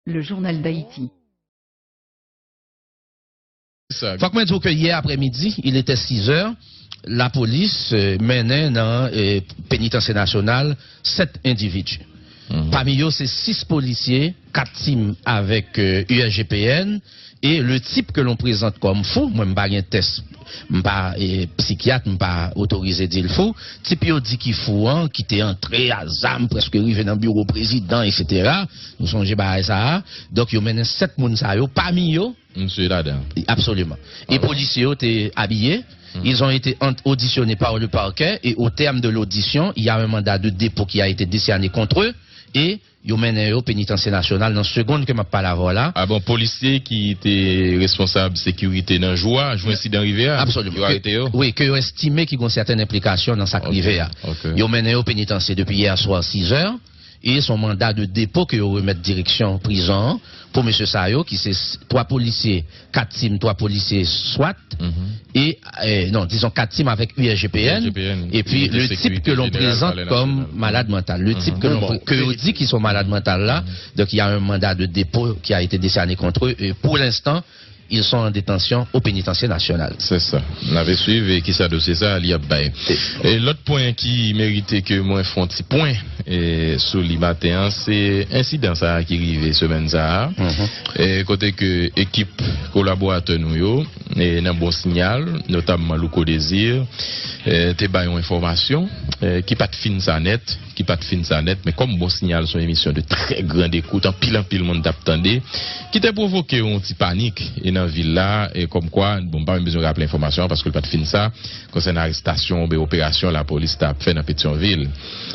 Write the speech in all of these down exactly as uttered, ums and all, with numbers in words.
Le journal d'Haïti. Fòk mwen di w ke yè aprèmidi, il était six heures, lapolis eh, mennen nan eh, penitansye nasyonal sèt endividi. Pami yo, se sis polisye, kat tim avèk eh, U S G P N, e le type que l'on présente comme fou, mwen m pa gen tès, m pa eh, psikyat, m pa otorize di l fou, tip yo di ki fou an, ki te antre a zam, prèske rive nan biwo prezidan, etsetera. Nou sonje bagay sa a. Donk, yo mennen sèt moun sa yo, pami yo, Misye ladan. Absolument. Et policiers ont été habillés. Ils ont été auditionné par le parquet et au terme de l'audition, il y a un mandat de dépôt qui a été décerné contre eux et yo mennen yo penitansye nasyonal nan segonn ke m ap pale avè w la. Ah bon, polisye ki te responsab sekirite nan jou a, jou ensidan rive a, yo arete yo? Wi, ke yo estime ki gon sèten enplikasyon nan sa k rive a. Yo mennen yo penitansye depi yè swa sizè. E se yon manda de depo ke yo remèt direksyon prizon an pou mesye sa yo ki se twa polisye, kat tim, twa polisye swat, e, non, dizon kat tim avèk U S G P N, epi le type que l'on présente comme malade mental. Le type que l'on ke yo di ki se yon malad mantal la, donk y a un mandat de dépôt qui a été décerné contre eux, et pour l'instant, ils sont en détention au pénitencier national. Se sa. N ap swiv e kisa dosye sa a li ap bay. E lòt pwen ki merite ke mwen fè yon ti pwen e sou li maten an, se ensidan sa a ki rive semèn sa a. E kote ke ekip kolaboratè nou yo e nan Bon Sinyal, notamman Louko Désir, e te bay yon enfòmasyon e ki pa t fin sa nèt, ki pa t fin sa nèt, men kòm Bon Sinyal se yon emisyon de trè grand ekout, anpil anpil moun t ap tande, ki te pwovoke yon ti panik e nan vil la, e kòmkwa, bon, m pa menm bezwen raple enfòmasyon an paske l pa t fin sa, konsènan arestasyon oubyen operasyon lapolis t ap fè nan Petyonvil.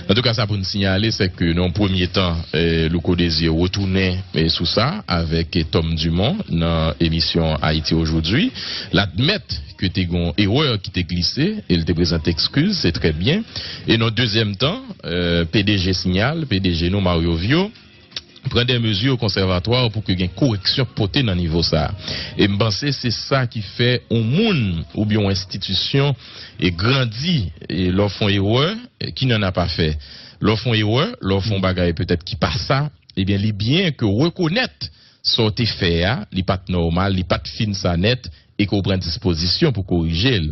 Antouka, sa pou n siyale, se ke nan yon premye tan, e, Louko Désir retounen e, sou sa avèk e, Tom Dumont nan emisyon Haïti Aujourd'hui. L admèt ke te gen yon erè ki te glise e l te prezante ekskiz, se trè byen. E nan dezyèm tan, e, P D G Sinyal, P D G nou, Mario Vio, pran de mezi konsèvatwa pou ke gen koreksyon pote nan nivo sa a. E m panse se sa ki fè yon moun oubyen yon enstitisyon e grandi e lè w fè yon erè, e ki n'en a pas fait. Lè w fè yon erè, lè w fè yon bagay petèt ki pa sa, ebyen li byen ke w rekonèt sa w te fè a, li pa t nòmal, li pa t fin sa nèt, e ke w pran dispozisyon pou korije l.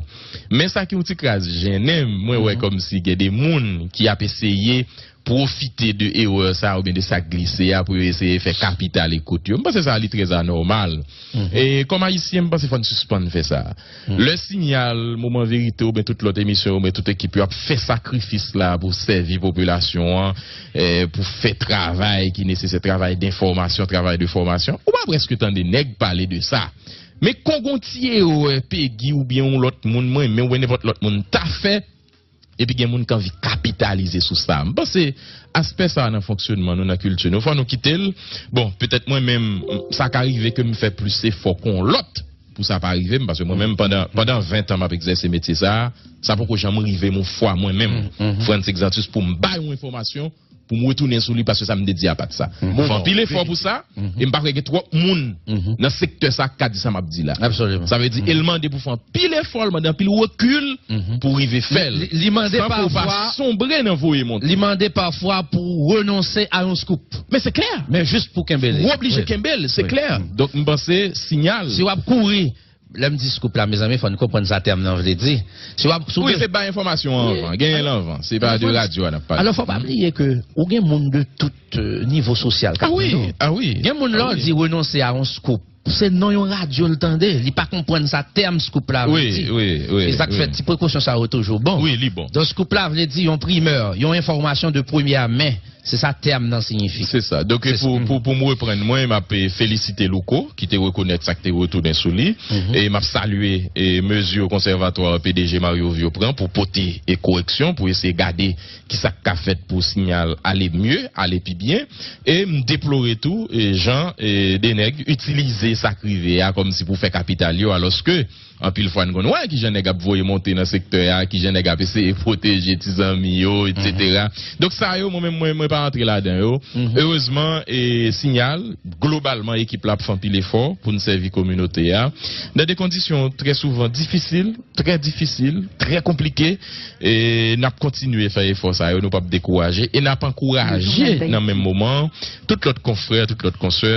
Men sa ki yon ti kras jennen m, mwen wè kòmsi gen de moun ki ap eseye pwofite de erè sa a oubyen de sa k glise a pou yo eseye fè kapital ekout yo. M panse sa a li trè anòmal. E kòm Ayisyen, m panse fò n sispann fè sa. Lè Sinyal, Moman Verite oubyen tout lòt emisyon yo, oubyen tout ekip yo ap fè sakrifis la pou sèvi popilasyon an, e, pou fè travay ki nesesè, travay denfòmasyon, travay de fòmasyon, ou pa prèske tande nèg pale de sa. Men kon gon ti erè Pegi oubyen yon lòt moun, mwen menm oubyen nenpòt lòt moun ta fè, epi gen moun k anvi kapitalize sou sa. M panse aspè sa a nan fonksyonman nou, nan kilti nou, fò nou kite l. Bon, petèt mwen menm, sa ka rive ke m fè plis efò ke yon lòt pou sa pa rive m, paske mwen menm pandan, pandan ven tan m ap egzèse metye sa a, sa poko janm rive m yon fwa mwen menm, Frantz Exantus, pou m bay yon enfòmasyon, pou m retounen sou li, paske sa m te di a pa t sa. M fè anpil efò pou sa, e m pa kwè gen twòp moun nan sektè sa a k ka di sa m ap di la. Sa vle di, e l mande pou fè anpil efò, l mande anpil rekil pou rive fè l, san ke w pa sonbre nan voye monte. Li mande pafwa pou w renonse a yon scoop. Men se klè. Men jis pou kenbe li. Ou oblije kenbe l, se klè. Donk, m panse, Sinyal. Si w ap kouri, lè m di scoop la, mezanmi, fò n konprann sa tèm nan vle di. Si w ap, si w Wi, gen se bay enfòmasyon anvan, genyen l anvan. Se pa de radyo a n ap pale. Alò, fò pa bliye ke ou gen moun de tout eh, nivo sosyal k ap tande w. Ah wi, ah wi. Gen moun lè w di renonse a yon scoop, se nan yon radyo l tande, li pa konprann sa tèm scoop la vle di. Wi, wi, wi. Se sa k fè ti prekosyon sa yo toujou bon. Wi, li bon. Donk scoop la vle di yon primè, yon enfòmasyon de premyè men. Se sa tèm nan siyifi. Se sa. Donk pou, pou, pou m reprann mwen, m ap eh, felisite Louko ki te rekonèt sa k te retounen sou li. E m ap salye eh, mezi konsèvatwa P D G Mario Vio pran pou pote eh, koreksyon, pou eseye gade kisa k ka fèt pou Sinyal ale mye, ale pi byen. E m deplore tou e jan e de nèg itilize sa k rive a kòmsi pou fè kapital yo, alòske Anpil fwa n konn wè kijan nèg ap voye monte nan sektè a, kijan nèg ap eseye pwoteje ti zanmi yo, etsetera. Donk sa yo, mwen menm, mwen, mwen pa antre ladan yo. Erezman, e, Sinyal, globalman, ekip la ap fè anpil efò pou n sèvi kominote a. Nan de kondisyon trè souvan difisil, trè difisil, trè konplike, e n ap kontinye fè efò sa yo, nou p ap dekouraje, e n ap ankouraje nan menm moman an tout lòt konfrè, tout lòt konsè,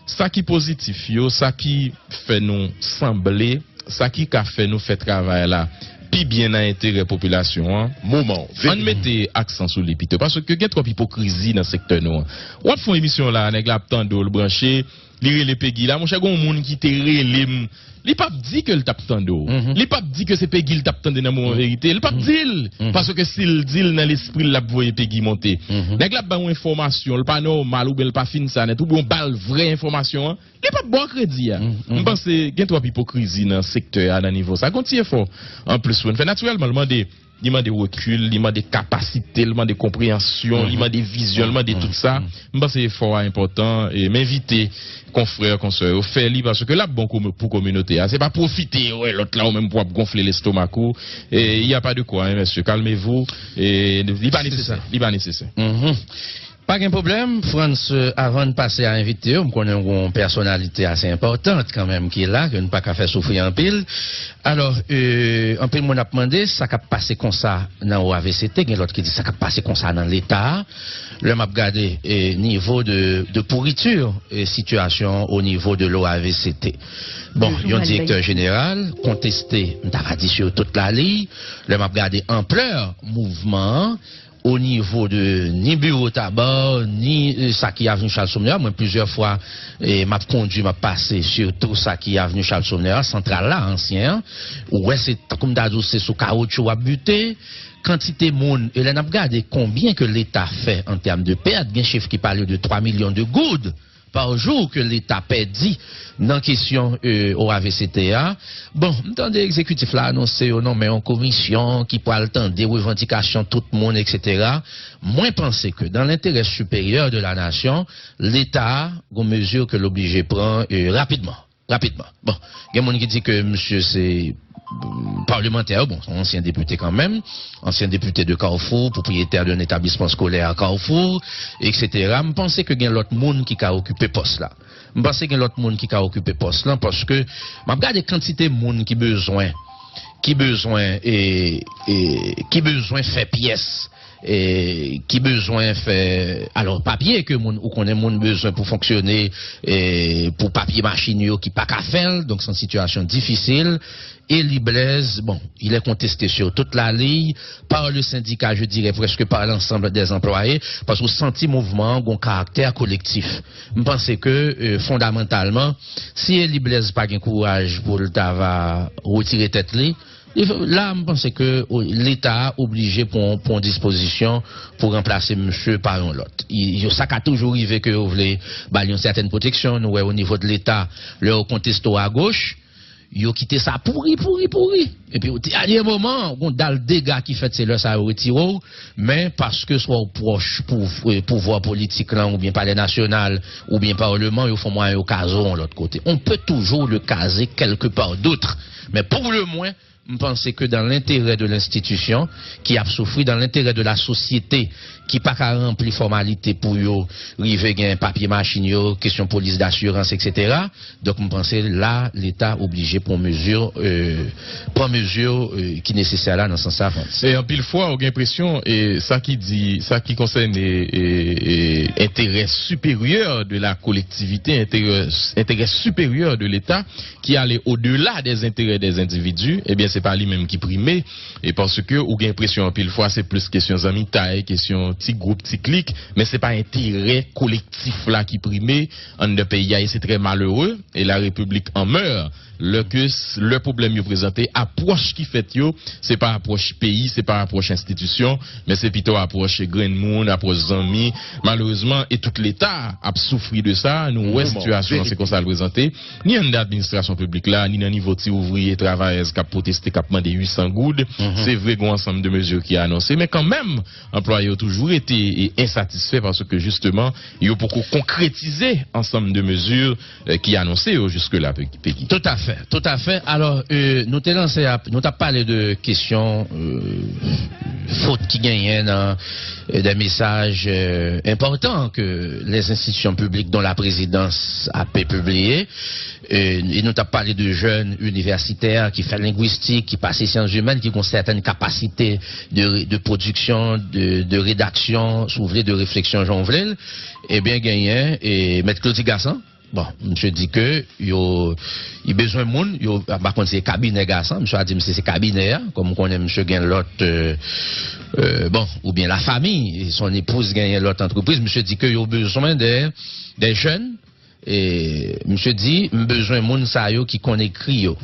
sa ki pozitif yo, sa ki fè nou sanble, sa ki ka fè nou fè travay la pi byen nan enterè popilasyon an, moman an, ann mete aksan sou li pito, paske gen twòp ipokrizi nan sektè nou an. W ap fè yon emisyon la, nèg la ap tande w, l branche, li rele Pegi la. Monchè, gen yon moun ki te rele m, li p ap di ke l t ap tande w. Li p ap di ke se Pegi l t ap tande nan moman verite. Li p ap di l. Paske si l di l, nan lespri l, l ap voye Pegi monte. Nèg la ap ba w enfòmasyon, l pa nòmal, oubyen l pa fin sa nèt, oubyen w ba l vrè enfòmasyon an, li p ap ba w kredi a. M panse gen twòp ipokrizi nan sektè a, nan nivo sa. Gen yon ti efò anplis pou n fè. Natirèlman, l mande, li mande rekil, li mande kapasite, li mande konpreyansyon, li mande vizyon, li mande tout sa. M panse efò a enpòtan, e m envite konfrè, konsè yo, fè li, paske l ap bon kou-, pou kominote a. Se pa pwofite wè lòt la, ou menm pou w ap gonfle lestomak ou. E, il y a pas de quoi, hein, messieurs, calmez-vous. E, li pa nesesè, li pa nesesè. Pa gen pwoblèm, Frantz, euh, avan n pase a envite yo, m konnen w gon pèsonalite ase enpòtant kanmenm ki la, ke n pa ka fè soufri anpil. Alò, euh, anpil moun ap mande sa k ap pase konsa nan O A V C T, gen lòt ki di sa k ap pase konsa nan Leta a. Lè m ap gade, euh, nivo de, de pourriture, euh, sitiyasyon o nivo de l'O A V C T. Bon, yon direktè jeneral konteste, m ta va di, sur toute la ligne. Lè m ap gade anplè mouvman an, o nivo de ni biwo Taba, ni, eh, sa ki avni Charles Sumner, mwen plizyè fwa, eh, m ap kondui, m ap pase, sitou sa ki avni Charles Sumner, santral la, ansyen an, ou wè se tankou m ta di w se sou kawotchou w ap bite, kantite moun, e lè n ap gade konbyen ke Leta fè an tèm de pèt, gen chif ki pale de twa milyon de goud pa jou ke Leta pèdi nan kesyon, eh, O A V C T a. Bon, m tande egzekitif la anonse yo nonmen yon komisyon ki pral tande revandikasyon tout moun, etsetera. Mwen panse ke dans l'intérêt supérieur de la nation, Leta a gon mezi ke l oblije pran, eh, rapidman. Rapidman. Bon, gen moun ki di ke misye se, mm, palemantè, bon, se yon ansyen depite kanmenm, ansyen depite de Carrefour, pwopriyetè de yon etablisman skolè a Carrefour, etsetera. M panse ke gen lòt moun ki ka okipe pòs la. M panse gen lòt moun ki ka okipe pòs lan, paske m ap gade kantite moun ki bezwen, ki bezwen, e, e, ki bezwen fè pyès, e, ki bezwen fè, alò, papye ke moun, ou konnen moun bezwen pou fonksyone, e, pou papye machin yo ki pa ka fè l, donk se yon sitiyasyon difisil. Eli Blaise, bon, il est contesté sur toute la ligne, par le syndicat, je dirais presque par l'ensemble des employés, paske w santi mouvman an gon karaktè kolektif. M panse ke, euh, fondamantalman, si Eli Blaise pa gen kouraj pou l ta va retire tèt li, li, la, m panse ke, o, Leta a oblije pran, pran dispozisyon pou ranplase misye pa yon lòt. I, yo, sa ka toujou rive ke yo vle ba l yon sètèn pwoteksyon. Nou wè o nivo de Leta, lè yo konteste w agoch, yo kite sa pouri, pouri, pouri. Epi, o dènye moman, gon dal dega ki fèt, se lè sa yo retire w. Men, paske swa w pwòch pou, eh, pouvwa politik lan, oubyen Palè Nasyonal, oubyen Palman, yo fè mwayen yo kaze w yon lòt kote. On peut toujours le caser quelque part d'autre. Men pou le mwen, m panse ke dans l'intérêt de l'institution ki ap soufri, dans l'intérêt de la société ki pa ka ranpli fòmalite pou yo rive gen papye machin yo, kesyon polis dasirans, etsetera. Donk, m panse la, Leta oblije pran mezi, euh, pran mezi, euh, ki nesesè la nan sans sa, Frantz. E anpil fwa, ou gen enpresyon, e sa ki di, sa ki konsène, e, e, enterè siperyè de la kolektivite, enterè, enterè siperyè de Leta, ki ale odela dè enterè dè endividi, ebyen, se pa li menm ki prime. E paske ou gen enpresyon anpil fwa, se plis kesyon zanmitay, kesyon ti gwoup, ti klik, men se pa enterè kolektif la ki prime anndan peyi a, e se trè malere, e la repiblik an mè, lè ke s-, lè pwoblèm yo prezante, apwòch ki fèt yo, se pa apwòch peyi, se pa apwòch enstitisyon, men se pito apwòch grenn moun, apwòch zanmi, malerezman, e tout Leta ap soufri de sa, nou wè sitiyasyon an, se konsa l prezante, ni anndan administrasyon piblik la, ni nan nivo ti ouvriye, travayèz k ap pwoteste, k ap mande uit san goud. Se vre, gen yon ansanm de mezi ki anonse, men kanmenm, anplwaye yo toujou rete e ensatisfè paske, jisteman, yo poko konkretize ansanm de mezi, eh, ki anonse yo jiske la, Pegi. Toutafè, toutafè. Alò, eh, nou te lanse ap, nou t ap pale de kesyon, eh, fot ki genyen nan, eh, de mesaj, eh, enpòtan ke les institutions publiques, dont la présidence, ap pibliye. E, e nou t ap pale de jèn inivèsitè ki fè lengwistik, ki pase syans imèn, ki gen sètèn kapasite de, de pwodiksyon, de, de redaksyon, si w vle, de refleksyon, jan w vle l. Ebyen, genyen, e, Mèt Claudy Gassan. Bon, misye di ke yo, li bezwen moun, yo, m pa konn si se kabinè Gassan, misye a di m si se kabinè a, kòm ou konnen misye gen lòt, euh, euh, bon, oubyen lafanmi, son epouz genyen lòt antrepriz, misye di ke yo bezwen de, de jèn, e misye di, "M bezwen moun sa yo ki konn ekri yo.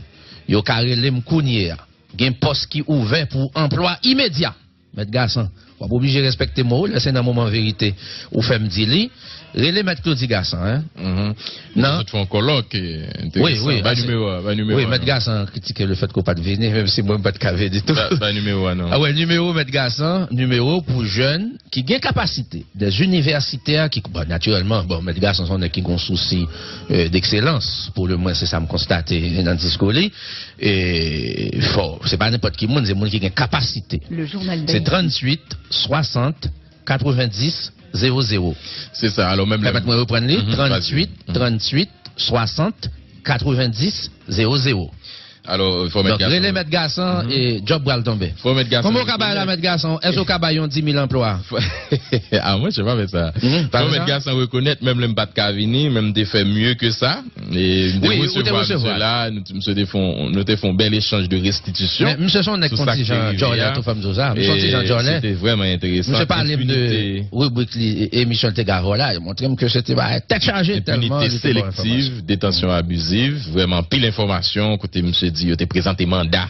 Yo ka rele m kounye a. Gen pòs ki ouvè pou anplwa imedya." Mèt Gasan, w ap oblije respekte mo w, lè se nan moman verite ou fè m di li. Rele Mèt Claudy Gasan, en. Mhm. Nan. Fè yon kòlòk, eh, enteresan. Wi, wi, bay nimewo a, bay nimewo a. Wi, Mèt Gasan kritike le fèt ke w pa t vini, menm si mwen m pa t ka vini ditou. Bay, bay nimewo a, non. Ah ouais, nimewo Mèt Gasan, nimewo pou jèn ki gen kapasite, des universitaires ki, bon, natirèlman, bon, Mèt Gasan se yon nèg ki gen sousi, euh, d'excellence, pou le mwen se sa m konstate nan diskou li. E fò, se pa nenpòt ki moun, se moun ki gen kapasite. Le journal d'Haïti. Se tranntuit swasant katrevenndis zewo zewo. Se sa, alò menm lè. Pèmèt mwen reprann li, mhm, vas-y. Tranntuit, mhm, tranntuit swasant katrevenndis zewo zewo. Alò, fò Mèt Gasan. Donk, rele Mèt Gasan, mhm, e djòb pral tonbe. Fò Mèt Gasan. Kòman w ka bay la, Mèt Gasan? Èske w ka bay yon dis mil anplwa? Ah, mwen, je pa fè sa. Mhm, pa fè sa? Fò Mèt Gasan rekonèt, menm lè m pa t ka vini, men m te fè mye ke sa. E m te resevwa misye la, nou, misye te fè yon, nou te fè yon bèl echanj de restitisyon. Men misye se yon nèg ki yon ti jan djòlè, tou fè m di w sa. Misye se yon ti jan djòlè. Se te vrèman enteresan. Misye pale m de ribrik li, e, emisyon li te gen avè w la, li montre m ke se te bagay tèt chaje tèlman li te ba w enfòmasyon. Enpinite selektiv, detansyon abiziv, vrèman anpil enfòmasyon, kote misye di yo te prezante manda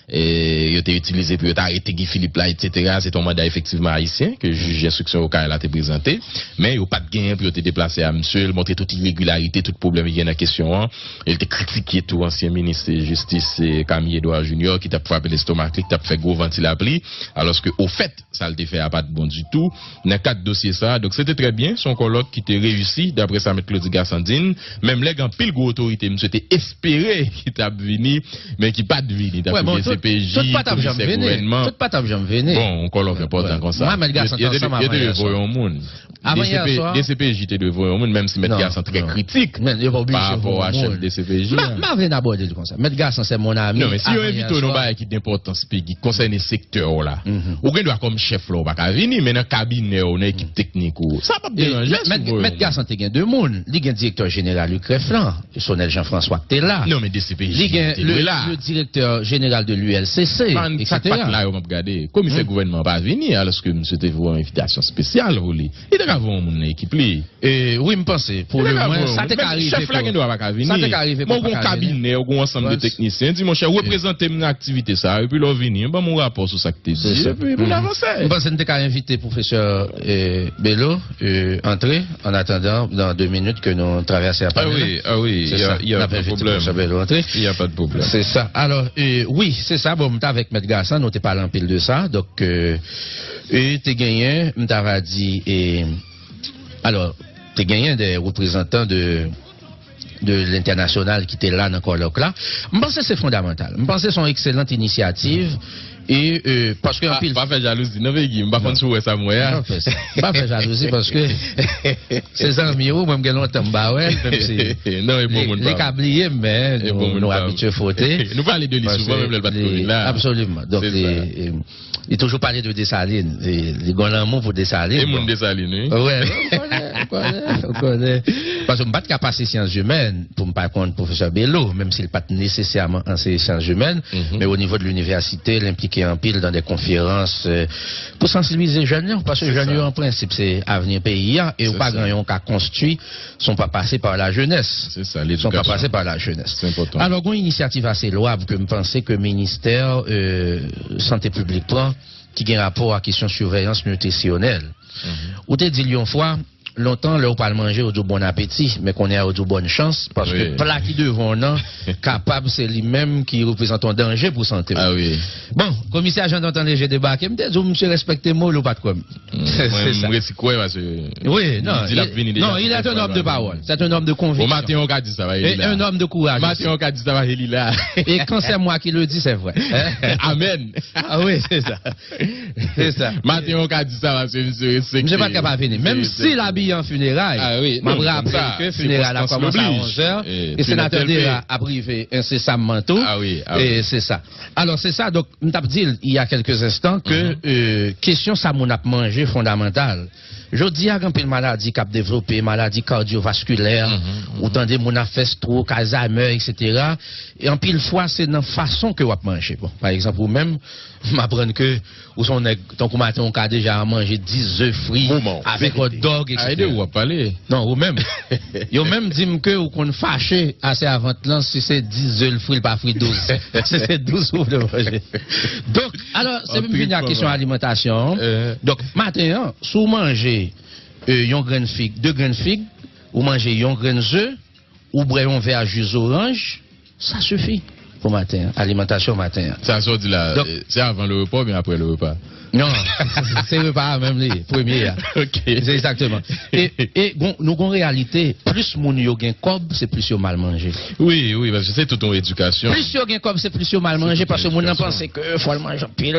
e, yo te itilize pou yo te arete Guy Philippe la, etsetera. Se te yon manda efektivman ayisyen ke jij enstriksyon Okay la te prezante. Men yo pa t genyen pou yo te deplase a misye. L montre tout iregilarite, tout pwoblèm ki gen nan kesyon an. E l te kritike tou ansyen minis jistis, eh, Camille Édouard Junior, ki t ap frape lestomak li, ki t ap fè gwo vantilapli. Alòske, ofèt, sa l te fè a pa t bon ditou. Nan kad dosye sa a, donk, se te trè byen, se yon kòlòk ki te reyisi, daprè sa Mèt Claudy Gasan di n, menm lè gen anpil gwo otorite misye te espere ki t ap vini, men ki pa t vini, tankou D C P J, komisè gouvènman. Tout pa t ap janm vini. Bon, yon kòlòk enpòtan konsa. Mwen, Mèt Gasan te ansanm avanyè swa. Yo te dwe voye yon moun. Avanyè swa. D C P J te dwe voye yon moun, menm si Mèt Gasan trè kritik pa rapò a chèf D C P J a. M pa vle n abòde l konsa. Mèt Gasan, se mon ami. Non, men si yo envite w nan bagay ki d enpòtans, Pegi, konsène sektè w la. Ou gen dwa kòm chèf la, ou pa ka vini, men nan kabinè w, nan ekip teknik ou, sa p ap deranje si w voye yon moun. Mèt Gasan te gen de moun. Li gen direktè jeneral UCREF lan, Sonel Jean-François ki te la. Non, men D C P J te dwe la. Li gen le, le directeur général de l'U L C C, et cetera. Sa k pa t la yo m ap gade. Komisè gouvènman an pa vini, alòske misye te voye yon envitasyon espesyal pou li. Li te ka voye yon moun nan ekip li. E, wi, m panse, pou le mwen, sa te ka rive. Chèf la gen dwa pa ka vini. Sa te ka rive, men ou gen yon kabinè, ou gen yon ansanm de teknisyen. Di, monchè, reprezante m nan aktivite sa a, epi lè w vini, ban m yon rapò sou sa k te di, epi pou n avanse. M panse n te ka envite pwofesè, eh, Bello, eh, antre, an atandan, nan de minit ke nou travèse a pale la. Ah wi, ah wi, y a, y a pas de problème. N ap envite pwofesè Bello antre. Y a pas de problème. Se sa. Alò, eh, wi, se sa. Bon, m t avèk Mèt Gasan, nou te pale anpil de sa. Donk, eh, e te genyen, m ta va di, eh, Alò, te genyen de reprezantan de, de lentènasyonal ki te la nan kòlòk la. M panse se fondamantal. M panse se yon ekselant inisyativ. E, euh, paske anpil... Pa fè jalouzi, non, Pegi. M pa konn si w wè sa m wè a. M pa fè, m pa fè jalouzi paske se zanmi w, mwen m gen lontan m pa wè l, menm si li ka bliye m, men nou, nou abitye fwote. Nou pale de li souvan, menm lè l pa t ko vin la. Absoliman. Donk, li, Li toujou pale de Desalin. Li, li gen lanmou pou Desalin. E moun Desalin, wi. Wè, ou konnen, ou konnen, ou konnen. Paske m pa t ka pase syans imèn pou m pa konn pwofesè Bello, menm si l pa t nesesèman anseye syans imèn, men o nivo de linivèsite, l enplike anpil dan de konferans, euh, pou sansibilize jèn yo, paske jèn yo, an prensip, se avni peyi a, e ou pa gen anyen ou ka konstwi san pa pase pa la jenès. Se sa, ledikasyon. San pa pase pa la jenès. Se enpòtan. Alò, gen yon inisyativ ase lwab ke m panse ke ministè, euh, sante piblik pran, ki gen rapò ak kesyon siveyans nitrisyonèl. Ou te di l yon fwa, lontan, lè ou pral manje, yo di w bon apeti, men kounye a, yo di w bòn chans, paske pla ki devan w nan, kapab se li menm ki reprezante yon danje pou sante w. Bon, komisè Jean Danton Léger debake, m te di w, misye respekte mo l, ou pa t kwè m. Mwen, m resi kwè, paske li di l ap vini deja. Non, il est un homme de parole. C'est un homme de conviction. Bon, maten, ou ka di sa, va, Eli la. Et un homme de courage aussi. Maten, ou ka di sa, va, Eli la. Et quand c'est moi qui le dis, c'est vrai. Amen. Ah oui, c'est ça. Se sa. Maten, ou ka di sa, paske misye respekte. Misye pa t ka pa vini. Menm si l abiye an fineray, m ap raple ke fineray la kòmanse a onz è, e senatè Dera ap rive ensesamman tou. E se sa. Alò, se sa. Donk, m t ap di l, il y a quelques instants, ke, euh, kesyon sa moun ap manje fondamantal. Jodi a, gen anpil maladi k ap devlope, maladi kadyovaskilè, ou tande moun ap fè stroke, Alzheimer, et cetera. E anpil fwa, se nan fason ke w ap manje. Bon, pa egzanp, ou menm, m aprann ke ou se yon nèg, tankou maten, ou ka deja manje dis ze fri avèk hot dog, et cetera. Ou ap pale. Non, ou menm. Yo menm di m ke ou konn fache ase avant lan si se dis ze l fri, l pa fri douz. Si se douz ou vle manje. Donk, alò, se pou m vini a kesyon alimantasyon an. Donk, maten an, si w manje, euh, yon grenn fig, de grenn fig, ou manje yon grenn ze, ou bwè yon vè ji zoranj, sa sifi pou maten an, alimantasyon maten an. Sa, sa w di la, se avan le repa oubyen apre le repa? Non, se repa a menm li, premye a. Ok. Se egzakteman. E, e gon, nou gon reyalite, plis moun yo gen kòb, se plis yo mal manje. Wi, wi, paske se tout yon edikasyon. Plis yo gen kòb, se plis yo mal manje, paske moun nan panse ke fò l manje anpil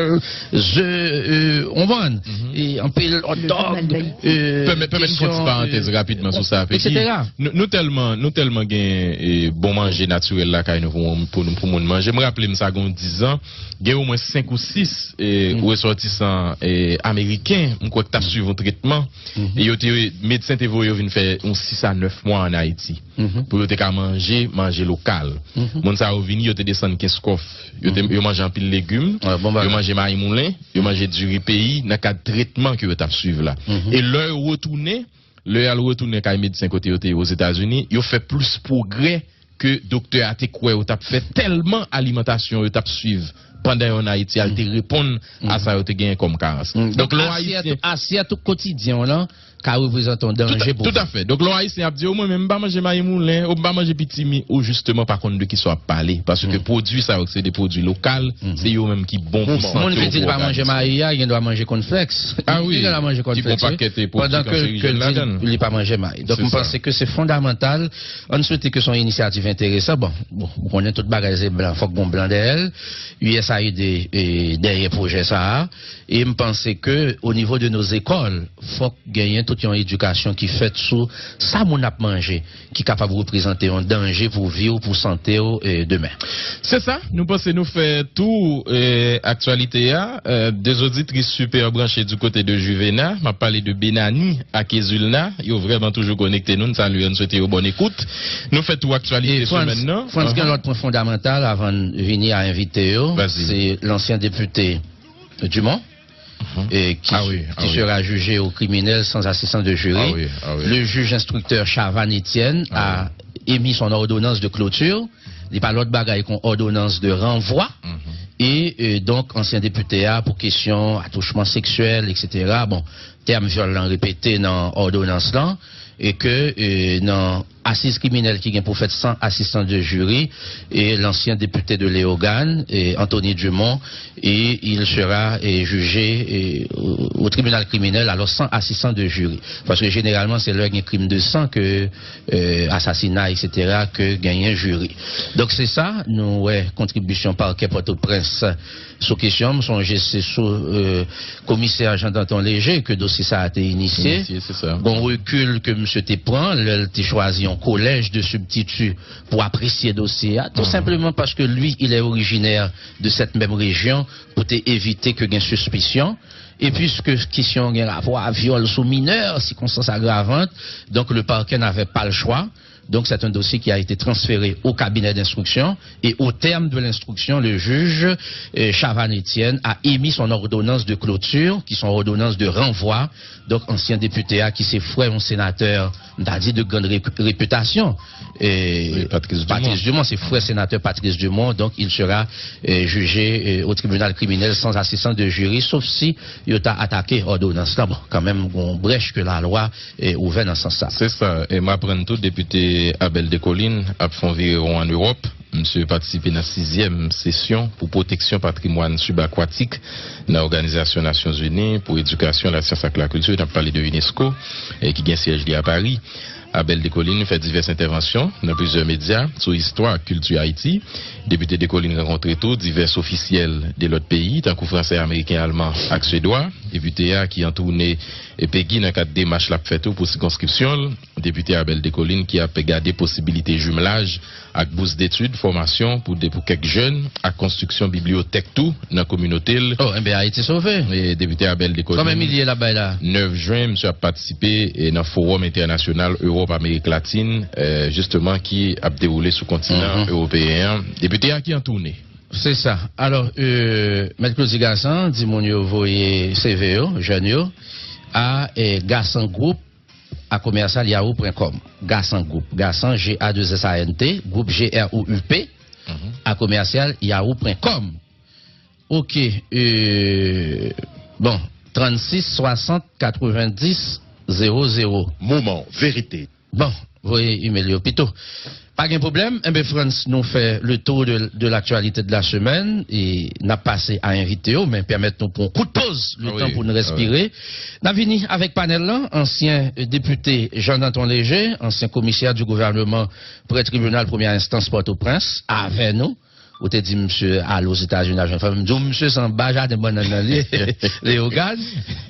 ze, euh, on bann, e anpil hot dog, euh, pèmèt, pèmèt fè yon ti parantèz rapidman sou sa, Peggy. Nou, nou tèlman, nou tèlman gen, e, bon manje natirèl lakay nou pou, pou, pou moun manje. M raple m sa gen yon diz an, gen omwen senk ou sis, e, resòtisan, e, ameriken, m kwè k t ap swiv yon tretman, e yo te, medsen te voye yo vin fè yon sis a nèf mwa ann Ayiti, pou yo te ka manje, manje lokal. Moun sa yo vini, yo te desann kenskòf. Yo te, yo manje anpil legim, yo manje mayi moulen, yo manje diri peyi nan kad tretman ke yo t ap swiv la. E lè yo retounen, lè y al retounen kay medsen kote yo te ye Ozetazini, yo fè plis pwogrè ke doktè a te kwè yo t ap fè, tèlman alimantasyon yo t ap swiv pandan yo ann Ayiti a te reponn a sa yo te genyen kòm karans. Donk, lè w Ayisyen, asyèt ou kotidyen w lan ka reprezante yon danje pou ou. Toutafè. Donk, lè w Ayisyen ap di, o, mwen menm, m pa manje mayi moulen, o, m pa manje pitimi, ou jisteman pa konn de kisa w ap pale. Paske pwodui sa yo, se de pwodui lokal, se yo menm ki bon pou sante w, pou ògàn ou. Moun ki di l pa manje mayi a, gen dwa manje kònflèks. A wi. Li gen dwa manje kònflèks, wi. Pandan ke, ke l di li pa manje mayi. Donk, m panse ke se fondamantal. Ann swete ke se yon inisyativ enteresan. Bon, bon, ou konnen tout bagay se blan, fòk gon blan dèyè l. U S A I D, e, dèyè pwojè sa a. E m panse ke o nivo de nos écoles, fòk genyen tout yon edikasyon ki fèt sou sa moun ap manje, ki kapab reprezante yon danje pou vi w, pou sante w, e, demen. Se sa, nou panse nou fè tou, e, aktyalite a. E, de zoditris Super Branche du kote de Juvena, m ap pale de Benani ak Ezulna, yo vrèman toujou konekte nou, n salye yo, n swete yo bòn ekout. Nou fè tou aktyalite semèn nan. Frantz, gen lòt pwen fondamantal avan n vini a envite yo. Se lansyen depite Dumont, e ki, ki sera jije o kriminèl san asistans de jiri. Le juge instructeur Chavannes Etienne a émis son ordonnance de clôture. Li pa lòt bagay kon ordonnance de renvoi. E, e donk, ansyen depite a, pou kesyon atouchman seksyèl, et cetera. Bon, tèm vyòl lan repete nan òdonans lan, e ke, e, nan asiz kriminèl ki gen pou fèt san asistans de jiri, e lansyen depite de Leyogàn, e Anthony Dumont, e il sera, e, jije, e, o, o tribinal kriminèl, alò, san asistans de jiri. Paske jeneralman, se lè gen krim de san ke, e, asasinay, et cetera, ke genyen jiri. Donk, se sa, nou wè kontribisyon pakè Pòtoprens sou kesyon, m sonje se sou, e, komisè Jean Danton Léger ke dosye sa a te inisye. Gon rekil ke misye te pran lè l te chwazi yon kolèj de sibtiti pou apresye dosye a, tou senpleman paske li, il est originaire de cette même région, pou te evite ke gen sispisyon. E piske kesyon gen rapò a vyòl sou minè, sikonstans agravant, donk le parquet n'avait pas le choix Donc, c'est un dossier qui a été transféré au cabinet d'instruction et au terme de l'instruction, le juge euh, Chavannes Etienne a émis son ordonnance de clôture, qui sont ordonnances de renvoi. Donc, ancien député a, qui c'est frère un sénateur, on a dit de grande ré- réputation. Et Patrice Dumont, c'est frère sénateur Patrice Dumont, donc il sera euh, jugé euh, au tribunal criminel sans assistance de jury, sauf si il a attaqué ordonnance. Là, bon, quand même, on brèche que la loi est ouverte dans ce sens-là. C'est ça. Et m'apprendre tout, député Abel Descollines a fè yon vireyon an Ewòp. Misye patisipe nan sizyèm sesyon pou pwoteksyon patrimwàn sibakwatik nan Òganizasyon Nasyonzini pou Edikasyon, Lasyans ak Lakilti, n ap pale de unesco, e ki gen syèj li a Pari. Abel Descollines fè divès entèvansyon nan plizyè medya sou istwa ak kilti Ayiti. Depite Descollines rankontre tou divès ofisyèl de lòt peyi, tankou fransè, ameriken, alman ak swedwa. Depite a ki an toune e Pegi nan kad demach l ap fè tou pou sikonskripsyon l. Depite Abel Descollines ki ap gade posibilite jimelaj ak bous detid, fòmasyon pou de, pou kèk jèn, ak konstriksyon bibliyotèk tou nan kominote l. Oh, enben, Ayiti sove. E Depite Abel Descollines. Konbyen milye l ap bay la? Nèf jen, misye ap patisipe e nan Fowòm Entènasyonal Ewòp Amerik Latin, e, jisteman, ki ap dewoule sou kontinan ewopeyen an. Depite a ki an toune. Se sa. Alò, e, Mèt Claudy Gassant di moun yo voye C V yo, jèn yo, a e, Gassant Group a commercial yahoo point com. Gassant Group. Gassant, G A deux S A N T, Group, G R O U P, a commercial yahoo point com. Ok. Euh, bon, trannsis swasant katrevenndis zewo zewo. Moman verite. Bon, voye email yo pito. Pa gen pwoblèm. Enben, Frantz, nou fè le tour de, de l'actualité de la semaine. E n ap pase a envite yo, men pèmèt nou pran yon kout poz, le tan pou nou respire. N ap vini avèk panèl lan, ansyen depite Jean Danton Léger, ansyen komisè di gouvènman prè tribinal premyè enstans Pòtoprens, avè nou. Ou te di misye al Ozetazini ap jwenn fanm. M di w misye se anba jaden bannann nan li ye. Leyogàn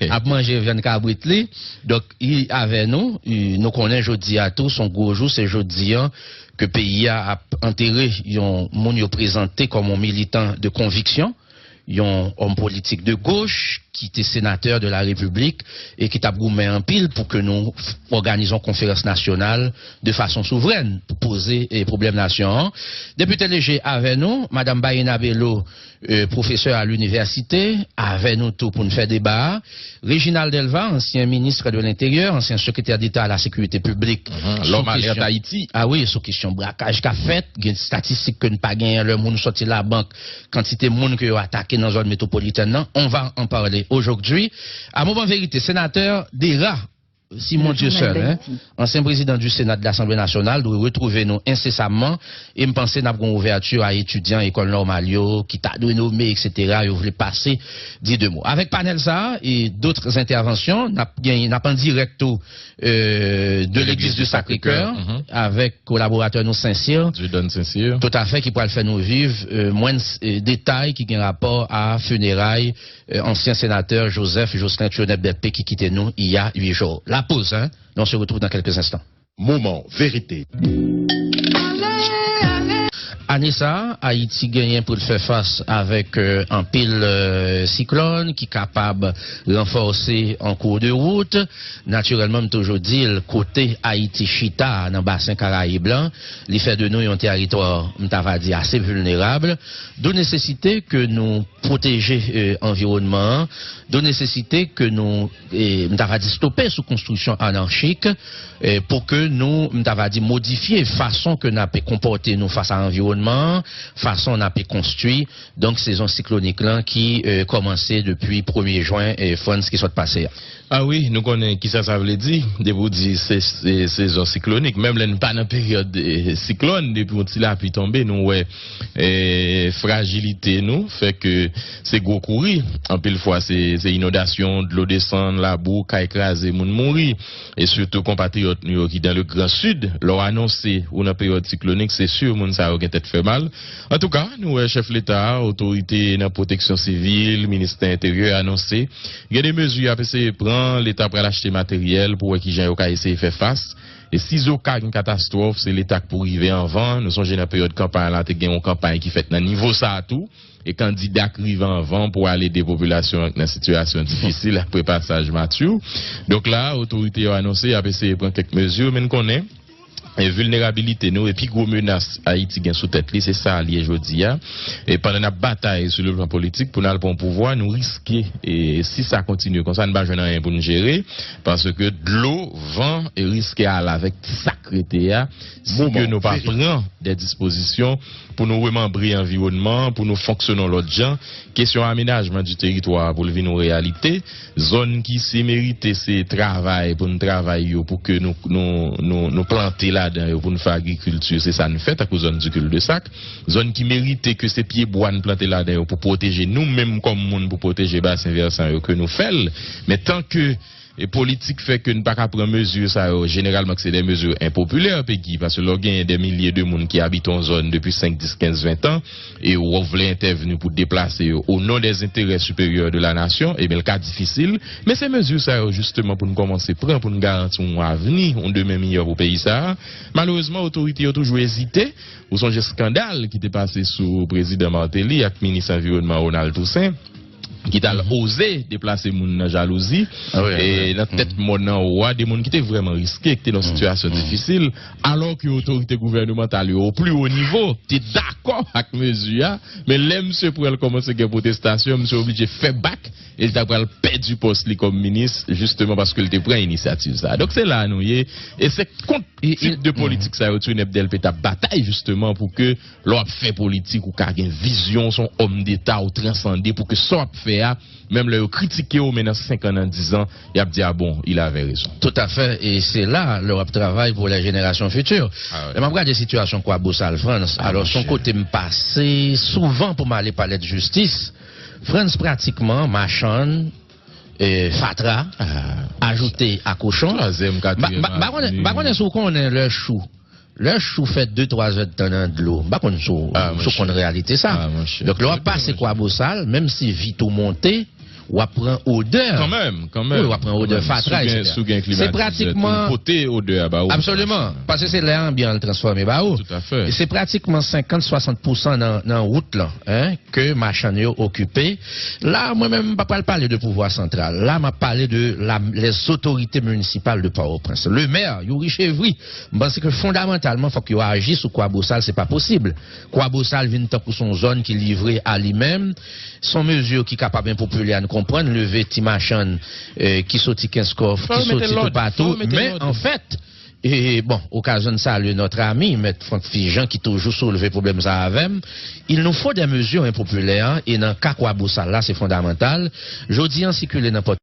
ap manje vyann kabrit li. Donk, li avè nou. Nou konnen jodi a tou se yon gwo jou. Se jodi a ke peyi a ap antere yon moun yo prezante kòm yon militan de konviksyon, yon òm politik de goch ki te senatè de la Repiblik e ki t ap goumen anpil pou ke nou òganize yon konferans nasyonal de fason souvrèn pou poze e pwoblèm nasyon an. Depite Léger avè nou, Madanm Baïna Bello, e, pwofesè a linivèsite, avè nou tou pou n fè deba a. Réginald Delva, ancien ministre de l'Intérieur, ancien secrétaire d'État à la Sécurité publique, l'homme alerte Haïti. Ah wi, sou kesyon brakaj k ap fèt, gen estatistik ke n pa genyen lè moun sòti labank, kantite moun ke yo atake nan zòn metwopolitèn nan. On va en parler aujourd'hui. A moman verite, senatè Dera, Simon Dieuseul, hein, ancien président du Sénat de l'Assemblée nationale, dwe retwouve nou ensesamman. E m panse n ap gen yon ouvèti a etidyan ekòl nòmal yo ki ta dwe nome, et cetera. Yo vle pase, di de mo. Avèk panèl sa a e d'autres interventions, n ap gen, n ap an dirèk tou, euh, de l'église du Sacré-Cœur, avèk kolaboratè nou Sensir. Dieudonne Sensir. Tout à fait, ki pral fè nou viv, euh, mwen, euh, detay ki gen rapò a fineray, euh, ansyen senatè Joseph Jocelyn Tchionèp Bèpé ki kite nou il y a huit jours. La pause, hein. On se retrouve dans quelques instants. Moman verite. Ane sa a, Ayiti genyen pou l fè fas avèk, euh, anpil, euh, siklòn ki kapab ranfòse an kou de wout. Natirèlman, m toujou di l, kote Ayiti chita nan basen Karayib lan, li fè de nou yon tèritwa, m ta va di, ase vilnerab. D'où nesesite ke nou pwoteje, euh, anviwònman an, d'où nesesite ke nou, euh, m ta va di, stope sou konstriksyon anachik, euh, pou ke nou, m ta va di, modifye fason ke n ape konpòte nou fas a anviwònman an, fason n ape konstwi. Donk, sezon siklonik lan ki, euh, kòmanse depi premye jen, euh, Frantz, ki sot pase a. Ah wi, nou konnen kisa sa vle di. Depi w di se, se sezon siklonik, menm lè n pa nan peryòd, eh, siklòn, depi yon ti lapli tonbe, nou wè, eh, frajilite nou, fè ke se gwo kouri. Anpil fwa, se, se inondasyon, dlo desann, labou, kay kraze, moun mouri. E sitou konpatriyòt nou yo ki dans le Grand Sud, lè w anonse ou nan peryòd siklonik, se si moun sa yo gen tèt fè mal. Antouka, nou wè chèf leta a, otorite nan pwoteksyon sivil, ministè enteryè anonse gen de mezi y ap eseye pran, leta pral achte materyèl pou wè kijan yo ka eseye fè fas. E sizoka gen katastwòf, se leta k pou rive anvan. Nou sonje nan peryòd kanpay la, te gen yon kanpay ki fèt nan nivo sa a tou. E kandida k rive anvan pou al ede popilasyon an k nan sitiyasyon difisil apre pasaj Matthew. Donk la, otorite yo anonse y ap eseye pran kèk mezi, men n konnen e, vilnerabilite nou, e pi gwo menas Ayiti gen sou tèt li, se sa l ye jodi a. E pandan n ap batay sou le plan politik pou n al pran pouvwa, nou riske, e si sa kontinye konsa, n pa jwenn anyen pou n jere, paske dlo, van, e riske al avèk sa k rete a, si ke nou pa pran de dispozisyon pou nou remanbre anviwònman an, pou nou fonksyone yon lòt jan. Kesyon amenajman di teritwa a pou l vin yon reyalite. Zòn ki se merite se travay pou n travay yo, pou ke nou, nou, nou, nou plante ladan yo, pou n fè agrikilti, se sa n fè, tankou zòn di cul-de-sac. Zòn ki merite ke se pyebwa n plante ladan yo pou pwoteje nou menm kòm moun, pou pwoteje basen vèsan yo, ke nou fè l. Men tan ke e politik fè ke n pa ka pran mezi sa yo, jeneralman ke se de mezi enpopilè, Peggy, paske lè w genyen de milye de moun ki abite yon zòn depi senk, dis, kenz, ven tan, e w vle entèvni pou deplase yo o non dè enterè siperyè de la nasyon, ebyen, l ka difisil. Men se mezi sa yo, jisteman, pou n kòmanse pran, pou n garanti yon avni, yon demen miyò pou peyi sa a. Malerezman, otorite yo toujou ezite. Ou sonje eskandal ki te pase sou prezidan Martelly ak minis anviwònman Ronald Toussaint, ki t al oze deplase moun nan jalouzi, e nan tèt mòn anwo a, de moun ki te vrèman riske, ki te nan sitiyasyon difisil, alò ke otorite gouvènemantal yo, o pli wo nivo, te dakò ak mezi a, men lè misye pran l kòmanse gen pwotestasyon, misye oblije fè bak, e l ta pral pèdi pòs li kòm minis, jisteman paske l te pran inisyativ sa a. Donk, se la nou ye, e se kont tip de politik sa yo, Trineb Delpé t ap batay, jisteman, pou ke lè w ap fè politik, ou ka gen vizyon, w se yon òm deta, ou transande, pou ke sa w ap fè a, menm lè yo kritike w, men nan senk an, nan diz an, y ap di, "Ah bon, il avait raison." Toutafè, e se la, lè w ap travay pou lè jenerasyon fiti. Lè m ap gade sitiyasyon Kwabosal, Frantz, alò, se yon kote m pase souvan pou m ale palè de jistis. Frantz, pratikman, machann, e, fatra, ajoute a kochon. Twazyèm, katriyèm avni. M pa konnen, m pa konnen si w konnen lè chou. Lè chou fè de, twa zè d tan nan dlo, m pa konn si w, si w konn reyalite sa. Donk, lè w ap pase Kwabosal, menm si vit ou monte, w ap pran odè. Kanmenm, kanmenm. Wi, w ap pran odè fatra, etsetera. Si w gen klimatizè, tou, pote odè a ba ou. Absoliman, paske se lè anbyan an l transfòme ba ou. E se pratikman senkant, swasant pousan nan, nan wout lan, en, ke machann yo okipe. La, mwen menm, m pa pral pale de pouvwa santral. La, m ap pale de la, les autorités municipales de Port-au-Prince. Le mè, Youri Chevry, m panse ke fondamantalman, fòk yo aji sou Kwabosal, se pa posib. Kwabosal vin tankou se yon zòn ki livre a li menm. Se yon mezi ki kapab enpopilè, n konprann, leve ti machann, eh, ki soti Kenskòf, ki soti toupatou. Men, anfèt, E, bon, okazyon de saluer notre ami, Mèt Franck Fijan, ki toujou soulve pwoblèm sa avè m. Il nous faut des mesures impopulaires, e nan ka Kwabosal la, se fondamantal. Jodi an, sikile nan pòt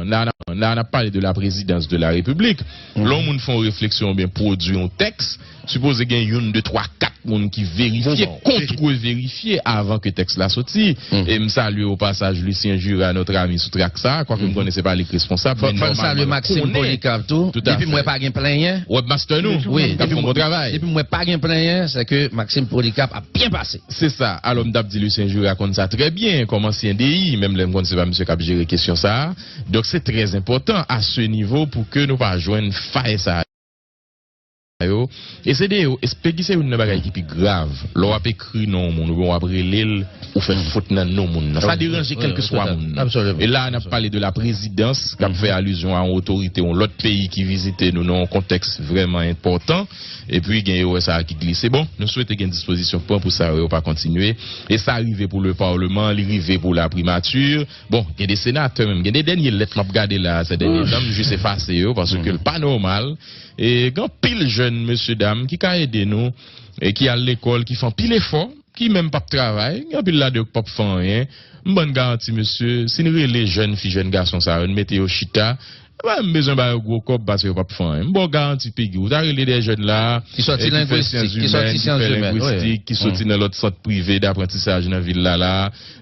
La, la, la, n ap pale de la présidence de la République. Lè yon moun fè yon refleksyon oubyen pwodui yon tèks, sipoze gen youn, de, twa, kat moun ki verifye, kontreverifye avan ke tèks la soti. E m salye o pasaj Lucien Jura, notre ami sou trak sa, kwake m konnen se pa li k responsab, men nòmalman nou konnen. Fò n salye Maxime Polycarpe tou. Depi m wè pa gen plenyen. Webmaster nou, k ap fè yon bon travay. Depi m wè pa gen plenyen, se ke Maxime Polycarpe ap byen pase. Se sa. Alò, m t ap di Lucien Jura konn sa trè byen, kòm ansyen D I, menm lè m konn se pa misye k ap jere kesyon sa a. Donk, se trè enpòtan a se nivo pou ke nou pa jwenn fay sa yo. E se de yo, e Pegi se youn nan bagay ki pi grav. Lè w ap ekri non yon moun, oubyen w ap rele l, ou fè fot nan non moun nan. Sa deranje kèlkeswa moun nan. E la, n ap pale de la présidence, k ap fè alizyon a yon otorite, yon lòt peyi ki vizite nou nan yon kontèks vrèman enpòtan. Epi gen erè sa a ki glise. Bon, nou swete gen dispozisyon k pran pou sa yo pa kontinye. E sa rive pou le Parlement, li rive pou la primature. Bon, gen de senatè menm, gen de dènye lèt m ap gade la, se dènye tan, m jis efase yo, paske l pa nòmal. E gen anpil jèn mesye dam ki ka ede nou, e ki al lekòl, ki fè anpil efò, ki menm p ap travay, gen anpil ladan yo k p ap fè anyen. M ban n garanti, mesye, si n rele jèn fi, jèn gason sa yo, n mete yo chita, e pa menm bezwen ba yo gwo kòb, paske yo p ap fè anyen. M ba w garanti, Pegi, ou ta rele de jèn la, ki sòti lengwistik, ki fè syans imèn, ki fè lengwistik, ki soti nan lòt sant prive daprantisaj nan vil la, la,